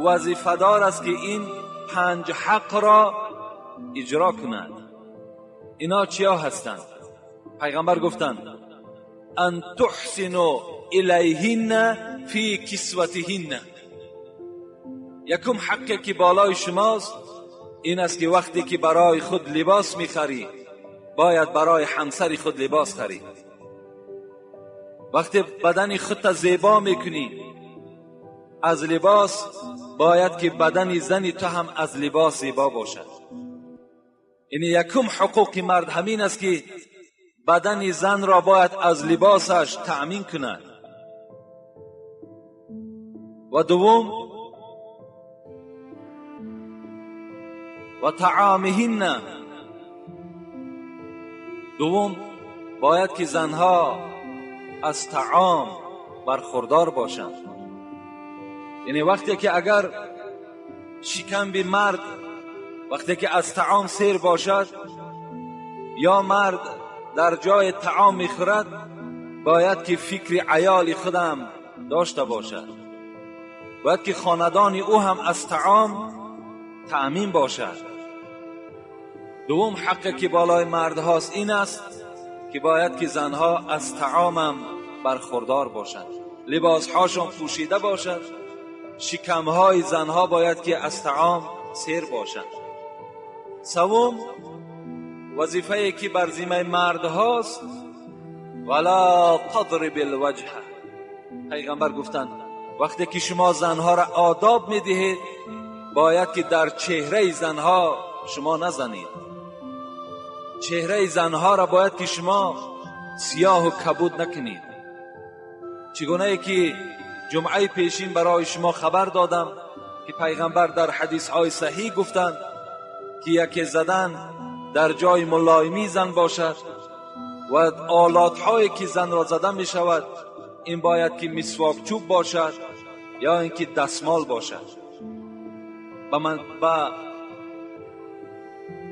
وظیفه دار است که این 5 حق را اجرا کند. اینا چیا هستند؟ پیغمبر گفتند ان تحسنوا الیهن فی کسوتهن. یکم حقی که بالای شماست این است که وقتی که برای خود لباس میخری باید برای همسر خود لباس خری. وقتی بدن خودت زیبا میکنی از لباس، باید که بدن زنی تو هم از لباس زیبا باشد. یعنی یکم حقوق مرد همین است که بدن زن را باید از لباسش تأمین کند. و دوم و طعامهن، دوم باید که زنها از طعام برخوردار باشند. یعنی وقتی که اگر شکم به مرد وقتی که از طعام سیر باشد یا مرد در جای طعام میخورد، باید که فکر عیال خودم داشته باشد، باید که خاندان او هم از طعام تأمین باشد. دوم حقی که بالای مرد هاست این است که باید که زنها از طعامم برخوردار باشند، لباسهاشان پوشیده باشد، شکمهای زنها باید که از طعام سیر باشند. سوم وظیفه که بر ذمه مرد هاست ولا تضرب الوجه. پیغمبر گفتند وقتی که شما زنها را آداب میدهید باید که در چهره زنها شما نزنید. چهره زنها را باید که شما سیاه و کبود نکنید. چگونه که جمعه پیشین برای شما خبر دادم که پیغمبر در حدیث های صحیح گفتند که یکی زدن در جای ملایمی زن باشد و آلات هایی که زن را زده می شود این باید که مسواک چوب باشد یا اینکه دستمال باشد. با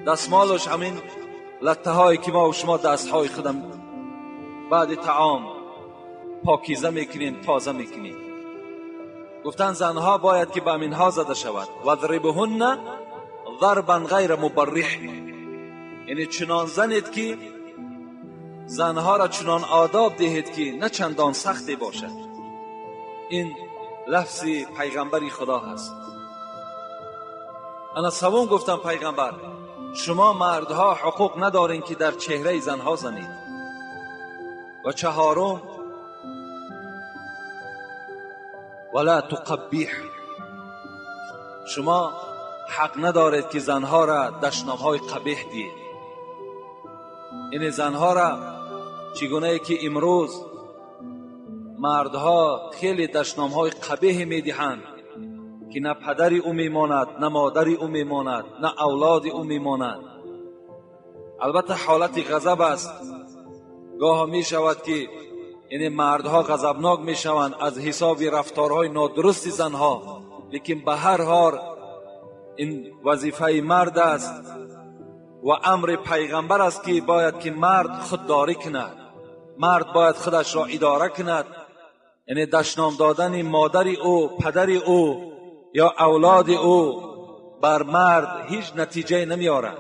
دستمالش همین لطه هایی که ما و شما دست های خودم بعد طعام پاکیزه میکنیم، تازه میکنیم. گفتن زنها باید که به اینها زده شود. وضربهن ضربا غیر مبرح، یعنی چنان زنید که زنها را چنان آداب دهید که نه چندان سختی باشد. این لفظ پیغمبری خدا هست. انا سوم گفتم پیغمبر شما مردها حقوق ندارین که در چهره زنها زنید. و چهارم ولا تقبیح، شما حق ندارید که زنها را دشنامهای قبیح دهید. این زنها را چگونه که امروز مردها خیلی دشنامهای قبیح میدهند که نه پدری او میماند، نه مادری او میماند، نه اولاد او میماند. البته حالت غضب است. گاه می شود که یعنی مردها غضبناک می شوند از حساب رفتارهای نادرست زنها، لیکن به هر حال این وظیفه مرد است و امر پیغمبر است که باید که مرد خودداری کند، مرد باید خودش را اداره کند. یعنی دشنام دادن مادر او، پدر او یا اولاد او بر مرد هیچ نتیجه نمیارد،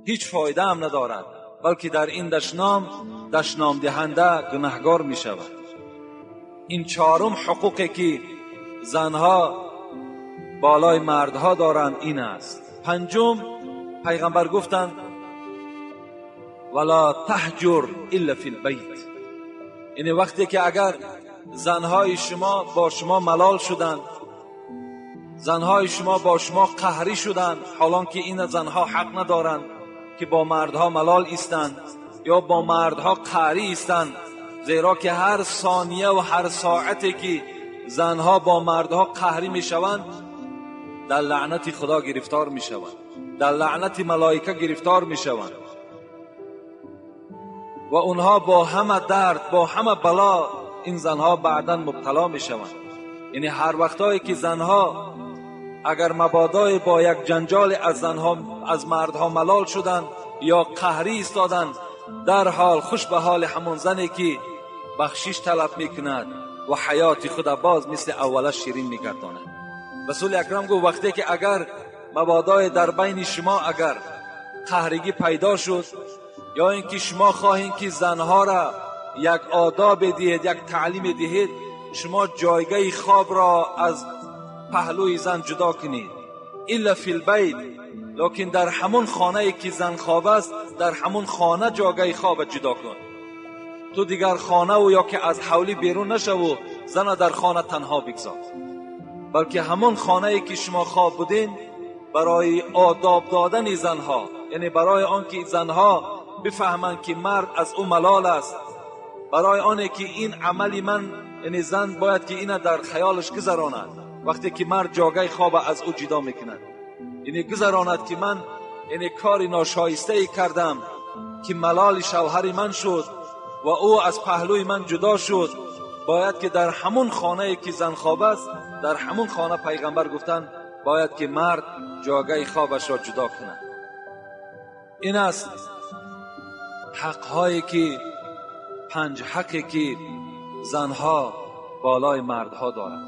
هیچ فایده هم ندارد، بلکه در این دشنام دشنام دهنده گناهگار می شود. این چهارم حقوقی که زنها بالای مردها دارند این است. پنجم پیغمبر گفتند ولا تهجر الا فی البیت، یعنی وقتی که اگر زنهای شما با شما ملال شدند، زنهای شما با شما قهری شدند، حالان که این زنها حق ندارند که با مردها ملال ایستند یا با مردها قهری ایستند، زیرا که هر ثانیه و هر ساعتی که زنها با مردها قهری میشوند дар лаънати Худо гирифтор мешаванд, дар лаънати малоика гирифтор мешаванд ва онҳо бо ҳама дард, бо ҳама бало ин занҳо баъдан мубтало мешаванд. Яъне ҳар вақтое ки занҳо агар мабодое бо як ҷанҷоле аз занҳо, аз мардҳо малол шуданд ё қаҳрӣ истоданд, дар ҳол хуш ба ҳоли ҳамон зане ки бахшиш талаб мекунад ва ҳаёти худа боз мисли аввала ширин мегардонад. Расули акрам гуфт вақте ки агар мабодое дар байни шумо агар қаҳригӣ пайдо шуд ё ин ки шумо хоҳед ки занҳоро як одобе диҳед, як таълиме диҳед, шумо ҷойгаҳи хобро аз паҳлӯи зан ҷудо кунед. Илла фил байт, лекин дар ҳамон хонае ки зан хоб аст, дар ҳамон хона ҷойгаҳи хоба ҷудо кун. Ту дигар хонаву ё ки аз ҳавлӣ берун нашаву зана дар хона танҳо бигзор, балки ҳамон хонае ки шумо хоб будин барои одоб додани занҳо, яъне барои он ки занҳо бифаҳманд ки мард аз ӯ малол аст, барои оне ки ин амали ман, яъне зан бояд ки ина дар хаёлаш гузаронад вақте ки мард ҷойгаҳи хоба аз ӯ ҷудо мекунад, яъне гузаронад ки ман яъне кори ношоистае кардам ки малоли шавҳари ман шуд ва ӯ аз паҳлӯи ман ҷудо шуд. Бояд ки дар ҳамон хонае ки зан хоб аст, дар ҳамон хона пайғамбар гуфтанд бояд ки мард ҷойгаҳи хобашро ҷудо кунад. Ин аст ҳақҳое ки панҷ ҳақе ки занҳо болои мардҳо доранд.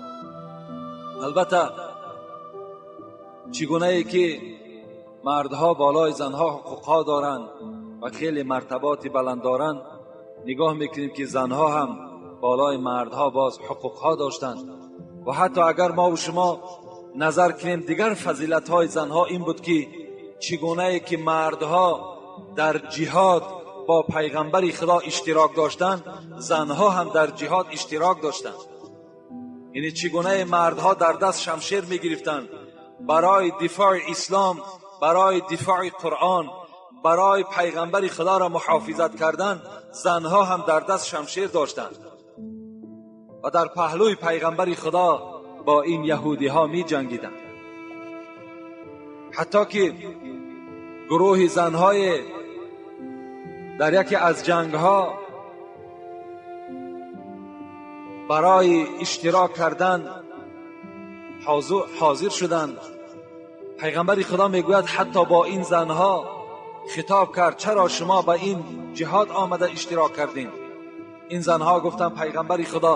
Албатта чӣ гунае ки мардҳо болои занҳо ҳуқуқҳо доранд ва хеле мартаботи баланд доранд, нигоҳ мекунем ки занҳо ҳам болои мардҳо боз ҳуқуқҳо доштанд. Ва ҳатто агар мо ва шумо назар кунем дигар фазилатҳои занҳо ин буд ки чӣ гунае ки мардҳо дар ҷиҳод бо пайғамбари Худо иштирок доштанд, занҳо ҳам дар ҷиҳод иштирок доштанд. Яъне чӣ гунае мардҳо дар даст шамшер мегирифтанд барои дифои ислом, барои дифои Қуръон, барои пайғамбари Худоро муҳофизат кардан, занҳо ҳам дар даст шамшер доштанд ва дар паҳлӯи пайғамбари Худо бо ин яҳудиҳо меҷангиданд. Ҳатто ки гурӯҳи занҳое дар яке аз ҷангҳо барои иштирок кардан ҳозир шуданд. Пайғамбари Худо мегӯяд ҳатто бо ин занҳо хитоб кард, чаро шумо ба ин ҷиҳод омада иштирок кардин? Ин занҳо гуфтанд пайғамбари Худо,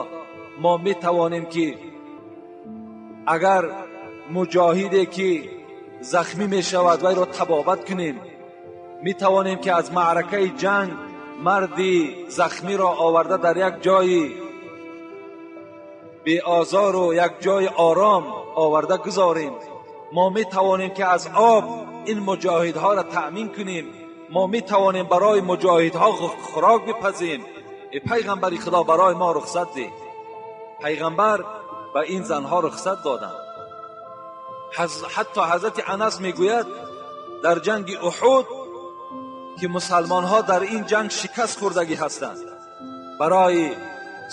мо метавонем ки агар муҷоҳиде ки захмӣ мешавад вайро табобат кунем, метавонем ки аз маъракаи ҷанг марди захмиро оварда дар як ҷои беозору як ҷои ором оварда гузорем, мо метавонем ки аз об ин муҷоҳидҳоро таъмин кунем, мо метавонем барои муҷоҳидҳо хӯрок бипазем. Эй пайғамбари Худо, барои мо рухсат деҳ. Пайғамбар ба ин занҳо рухсат доданд. Ҳатто ҳазрати Анас мегӯяд дар ҷанги Уҳуд ки мусалмонҳо дар ин ҷанг шикаст хӯрдагӣ ҳастанд, барои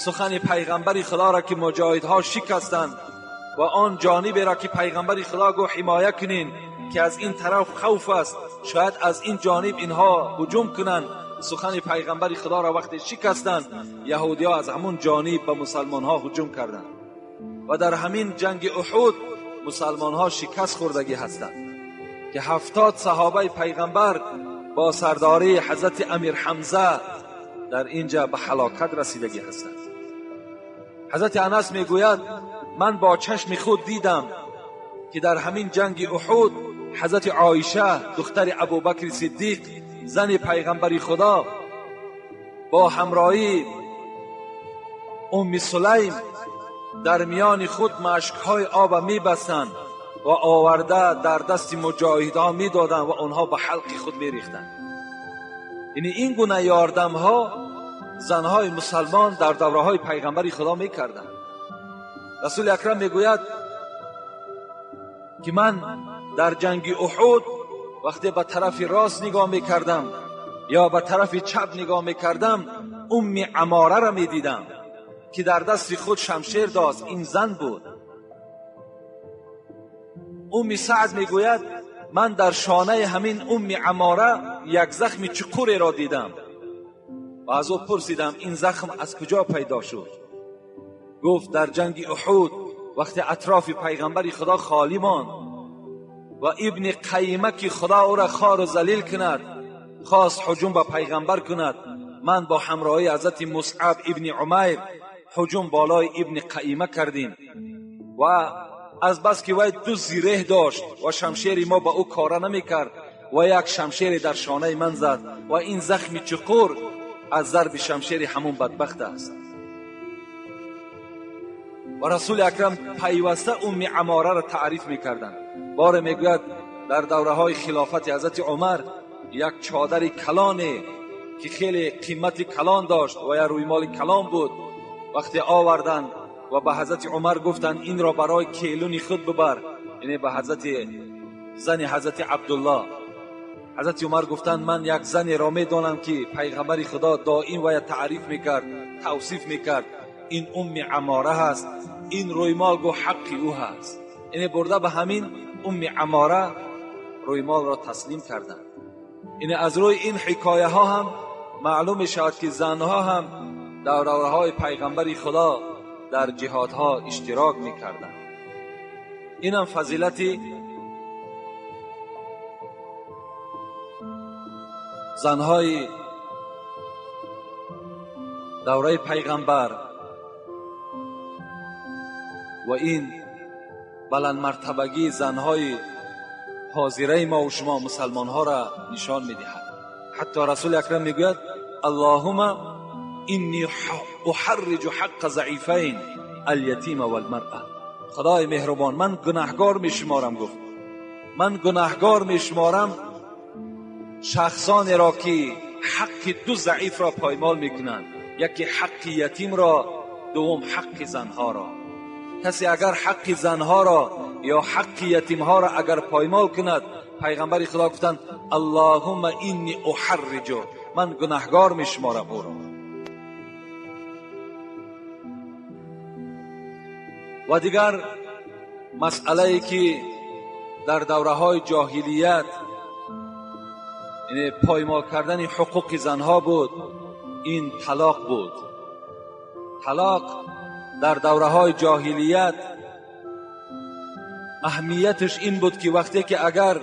сухани пайғамбари Худоро ки муҷоҳидҳо шикастанд ва он ҷониберо ки пайғамбари Худо гуфт ҳимоя кунин ки аз ин тараф хавф аст, шояд аз ин ҷониб инҳо ҳуҷум кунанд, сухани пайғамбари Худоро вақте шикастанд, яҳудиҳо аз ҳамон ҷониб ба мусалмонҳо ҳуҷум карданд ва дар ҳамин ҷанги Уҳуд мусалмонҳо шикаст хӯрдагӣ ҳастанд ки 70 саҳобаи пайғамбар бо сардории ҳазрати Амир Ҳамза дар инҷа ба ҳалокат расидагӣ ҳастанд. Ҳазрати Анас мегӯяд ман бо чашми худ дидам ки дар ҳамин ҷанги Уҳуд ҳазрати Оиша духтари Абубакри Сиддиқ, зани пайғамбари Худо, бо ҳамроҳии Умми Сулайм дар миёни худ машкҳои оба мебастанд ва оварда дар дасти муҷоҳидҳо медоданд ва онҳо ба ҳалқи худ мерехтанд. Яъне ин гуна ёрдамҳо занҳои мусалмон дар давраҳои пайғамбари Худо мекарданд. Расули акрам мегӯяд ки ман дар ҷанги Уҳуд вақте ба тарафи рост нигоҳ мекардам ё ба тарафи чап нигоҳ мекардам, Умми Амораро медидам ки дар дасти худ шамшер дошт. Ин зан буд. Умми Саъд мегӯяд ман дар шонаи ҳамин Умми Аммора як захми чуқуреро дидам ва аз ӯ пурсидам ин захм аз куҷо пайдо шуд. Гуфт дар ҷанги Уҳуд вақте атрофи пайғамбари Худо холӣ монд ва ибни Қайма ки Худо ӯро хору залил кунад хост ҳуҷум ба пайғамбар кунад, ман бо ҳамроҳии ҳазрати Мусъаб ибни Умайр ҳуҷум болои ибни Қайма кардем ва аз бас ки вай ду зиреҳ дошт ва шамшери мо ба ӯ кора намекард ва як шамшере дар шонаи ман зад ва ин захми чуқур аз зарби шамшери ҳамун бадбахт аст. Ва Расули Акрам пайваста Умми Аммораро таъриф мекарданд. Боре мегӯяд дар давраҳои хилофати ҳазрати Умар як чодари калоне ки хеле қимати калон дошт ва як рӯймоли калон буд, вақте оварданд ва ба ҳазрати Умар гуфтанд инро барои келуни худ бибар, яъне ба ҳазрати зани ҳазрати Абдулло. Ҳазрати Умар гуфтанд ман як занеро медонам ки пайғамбари Худо доим вая таъриф мекард, тавсиф мекард, ин Умми Аммора ҳаст, ин рӯймол гу ҳаққи ӯ ҳаст. Яъне бурда ба ҳамин Умми Аммора рӯймолро таслим карданд. Яъне аз рӯи ин ҳикояҳо ҳам маълум мешавад ки занҳо ҳам дар давраҳои пайғамбари Худо дар ҷиҳодҳо иштирок мекарданд. Инам фазилати занҳои давраи пайғамбар ва ин баландмартабагии занҳои ҳозираи мо ва шумо мусалмонҳоро нишон медиҳад. Ҳатто Расули Акрам мегӯяд Аллоҳума инни уҳарриҷу ҳаққа заифайн алятима валмаръа. Худои меҳрубон, ман гунаҳгор мешуморам, гуфт ман гунаҳгор мешуморам шахсонеро ки ҳаққи ду заифро поймол мекунанд, яке ҳаққи ятимро, дуввум ҳаққи занҳоро. Касе агар ҳаққи занҳоро ё ҳаққи ятимҳоро агар поймол кунад, пайғамбари Худо гуфтанд Аллоҳума инни уҳарриҷу, ман гунаҳгор мешуморам ӯро. Ва дигар масъалае ки дар давраҳои ҷоҳилият яъне поймол кардани ҳуқуқи занҳо буд, ин талоқ буд. Талоқ дар давраҳои ҷоҳилият аҳамияташ ин буд ки вақте ки агар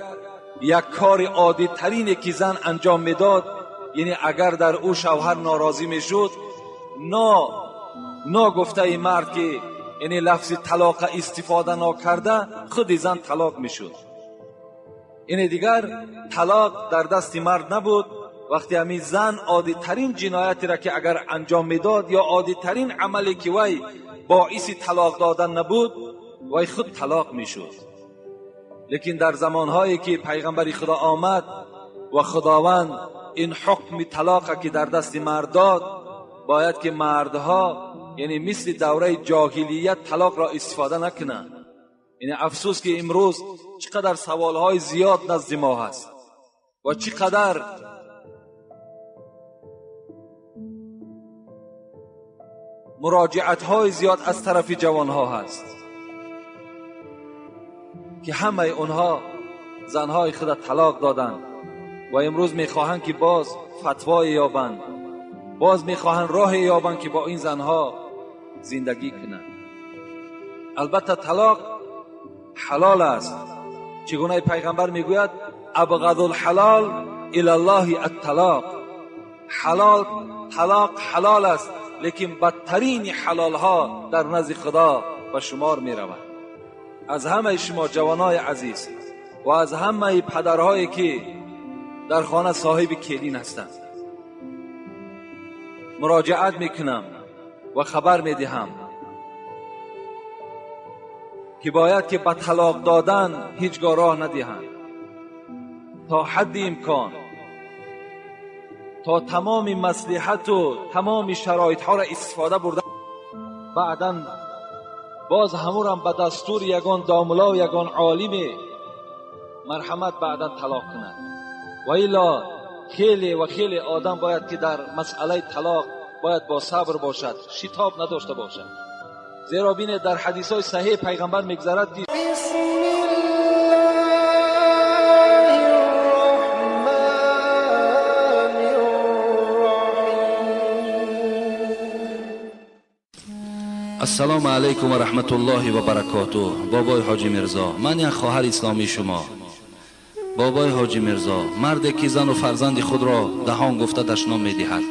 як кори оддитарине ки зан анҷом медод, яъне агар дар ӯ шавҳар норозӣ мешуд, ногуфтаи мард ки яъне лафзи талоқа истифода нокарда худи зан талоқ мешуд. Яъне дигар талоқ дар дасти мард набуд. Вақте ҳамин зан оддитарин ҷиноятеро ки агар анҷом медод ё оддитарин амале ки вай боиси талоқ додан набуд, вай худ талоқ мешуд. Лекин дар замонҳое ки пайғамбари Худо омад ва Худованд ин ҳукми талоқа ки дар дасти мард дод, бояд ки мардҳо яъне мисли давраи ҷоҳилият талоқро истифода накунанд. Яъне афсӯс ки имрӯз чӣ қадар саволҳои зиёд назди мо ҳаст ва чӣ қадар муроҷиатҳои зиёд аз тарафи ҷавонҳо ҳаст ки ҳамаи онҳо занҳои худро талоқ доданд ва имрӯз мехоҳанд ки боз фатвое ёбанд, боз мехоҳанд роҳе ёбанд ки бо ин занҳо зиндагӣ кунанд. Албатта талоқ ҳалол аст. Чӣ гуна пайғамбар мегӯяд абғазул ҳалол илаллоҳи атталоқ. Ҳалол талоқ ҳалол аст, лекин бадтарини ҳалолҳо дар назди Худо ба шумор меравад. Аз ҳамаи шумо ҷавонои азиз ва аз ҳамаи падарҳое ки дар хона соҳиби келин ҳастанд муроҷиат мекунам ва хабар медиҳам ки бояд ки ба талоқ додан ҳеҷ гоҳ роҳ надиҳанд. То ҳадди имкон, то тамоми маслиҳату тамоми шароитҳоро истифода бурда, баъдан боз ҳамурам ба дастури ягон домуло, ягон олиме марҳамат баъдан талоқ кунад. Ва илло хеле ва хеле одам бояд ки дар масъалаи талоқ бояд бо сабр бошад, шитоб надошта бошад. Зеро бинед дар ҳадисҳои саҳеҳ пайғамбар мегзарад ки بسم الله. Ассалому алайкум ва раҳматуллоҳи ва баракотуҳ. Бобои Ҳоҷи Мирзо, ман як хоҳари исломии шумо. Бобои Ҳоҷи Мирзо, марде ки зану фарзанди худро даҳон гуфта дашном медиҳад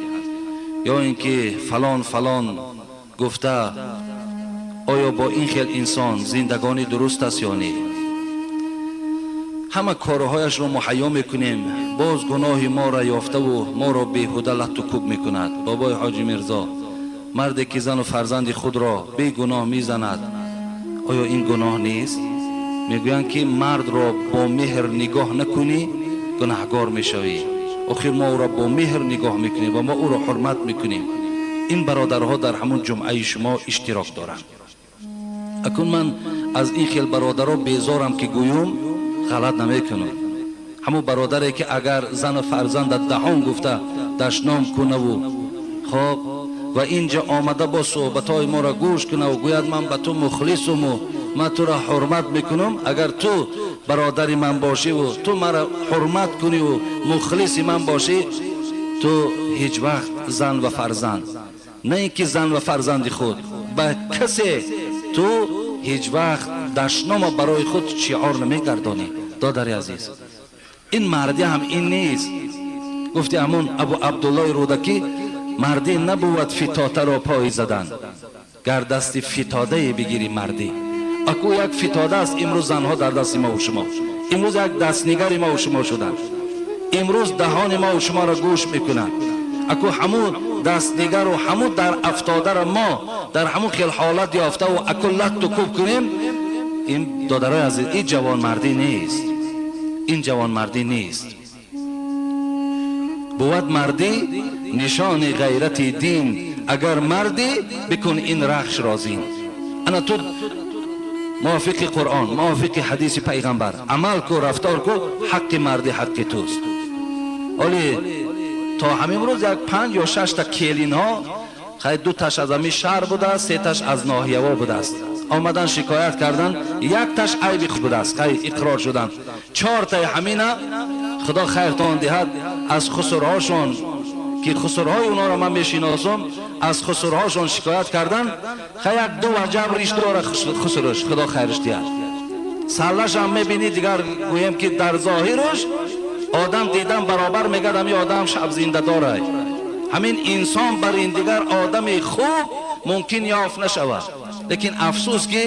ё ин ки фалон фалон гуфта, оё бо ин хел инсон зиндагонӣ дуруст аст ё не? Ҳама корҳояшро муҳайё мекунем, боз гуноҳи моро ёфтаву моро беҳуда латту кӯб мекунад. Бобои Ҳоҷи Мирзо, марде ки зану фарзанди худро бегуноҳ мезанад, оё ин гуноҳ нест? Мегӯянд ки мардро бо меҳр нигоҳ накунӣ, гунаҳгор мешавӣ. Охир мо ӯро бо меҳр нигоҳ мекунем ва мо ӯро ҳурмат мекунем. Ин бародарҳо дар ҳамун ҷумъаи шумо иштирок доранд. Акун ман аз ин хел бародаро безорам ки гӯюм, ғалат намекунам. Ҳамун бародаре ки агар зану фарзанда даҳон гуфта дашном кунаву хоб ва инҷа омада бо суҳбатҳои моро гӯш кунаву гӯяд ман ба ту мухлисуму ман туро ҳурмат мекунам, агар ту бародари ман бошиву ту маро ҳурмат куниву мухлиси ман бошӣ, ту ҳеҷ вақт зан ва фарзанд, на ин ки зан ва фарзанди худ, ба касе ту ҳеҷ вақт дашнома барои худ шиор намегардонӣ. Додари азиз, ин мардӣ ҳам ин нест. Гуфти ҳамун Абу Абдуллои Рӯдакӣ, мардӣ набувад фитотаро пой задан, гар дасти фитодае бигирӣ мардӣ. Аку як фитода аст имрӯз занҳо дар дасти мо ва шумо, имрӯз як дастнигари мо ва шумо шуданд, имрӯз даҳони мо ва шуморо гӯш мекунанд. Аку ҳамун дастнигару ҳамун дар афтодаро мо дар ҳамун хел ҳолат ёфтаву аку латту кӯб кунем, ин додарои азиз, ин ҷавонмардӣ нест, ин ҷавонмардӣ нест. Бувад мардӣ нишони ғайрати дин, агар мардӣ бикун ин рахшро зин. Ана ту мувофиқи Қуръон, мувофиқи ҳадиси пайғамбар амал ку, рафтор ку, ҳаққи мардӣ ҳаққи туст. Оли то ҳамин рӯз як 5 ё 6 та келинҳо, хай 2 таш аз ҳамин шаҳр будааст, 3 таш аз ноҳияҳо будааст, омадан шикоят кардан, 1 таш айби худ будааст, хай иқрор шуданд. 4 таи ҳамина худо хайртон диҳад аз хусурҳошон ки хусурҳои онҳоро ман мешиносам, аз хусурҳошон шикоят кардан, хай як 2 ваҷаб риш дора хусураш, худо хайрш диҳад. Саллашам мебинӣ, дигар гӯем ки дар зоҳираш одам дидан баробар мегӯяд ҳамин одам шаб зинда дорад. Ҳамин инсон бар ин дигар одами хуб мумкин ёфт нашавад, лекин афсӯс ки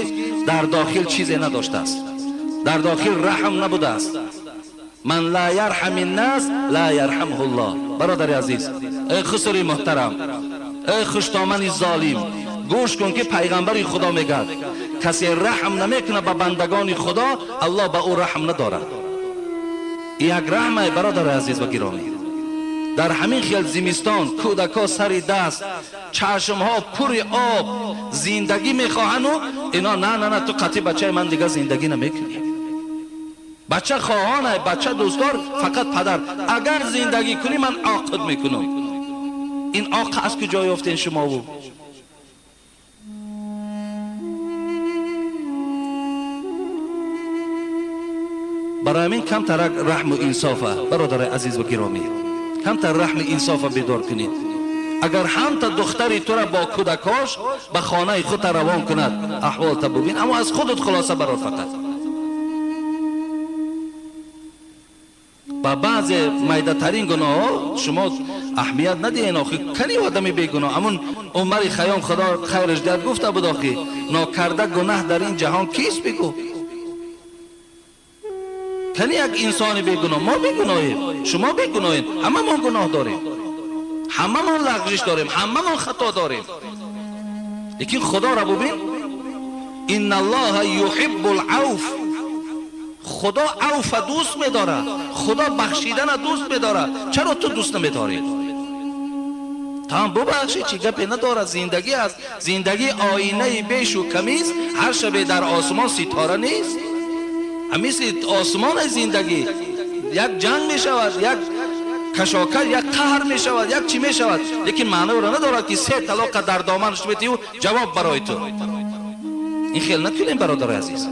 дар дохил чизе надоштааст, дар дохил раҳм набудааст. Ман ла ярҳам н-нас ла ярҳамҳу Аллоҳ. Бародари азиз, эй хусури муҳтарам, эй хуштомани золим, гӯш кун ки пайғамбари Худо мегӯяд касе раҳм намекунад ба бандагони Худо, Аллоҳ ба ӯ раҳм надорад. Як раҳмай, бародари азиз ва гиромӣ, дар ҳамин хел зимистон кӯдакҳо сари даст, чашмҳо пури об, зиндагӣ мехоҳану ино на на на, ту қатъи бачаи ман дигар зиндагӣ намекунӣ. Бача хоҳонай, бача дӯстдор, фақат падар. Агар зиндагӣ кунӣ ман оқид мекунам. Ин оқ аз куҷо ёфтен шумову? Барои ҳамин камтарак раҳму инсофа, бародари азиз ва гиромӣ, камтар раҳми инсофа бедор кунед. Агар ҳамта духтари тура бо кӯдакҳош ба хонаи худта равон кунад, аҳволта бубин, аммо аз худат хулоса барор фақат. Ба баъзе майдатарин гуноҳҳо шумо аҳамият надиҳен. Охи кани одами бегуноҳ? Ҳамун Умари Хайём, Худо хайраш диҳад, гуфта буд охи нокарда гунаҳ дар ин ҷаҳон кист бигӯ? Кани як инсони бегуноҳ? Мо бегуноҳем, шумо бегуноҳем, ҳамамон гуноҳ дорем, ҳамамон лағжиш дорем, ҳамамон хато дорем. Лекин Худоро бубин, инналлоҳа юҳиббул авф, Худо авфа дӯст медорад, Худо бахшидана дӯст медорад. Чаро ту дӯст намедорӣ? Там бубахши, чӣ гапе надорад, зиндагӣ аст. Зиндагӣ оинаи бешу камист, ҳар шабе дар осмон ситора нест. Мисли осмони зиндагӣ як ҷанг мешавад, як кашокаш, як қаҳр мешавад, як чӣ мешавад, лекин маъноро надорад ки 3 талоқа дар доманаш метиҳу ҷавоб барои ту. Ин хел накунем, бародари азиз.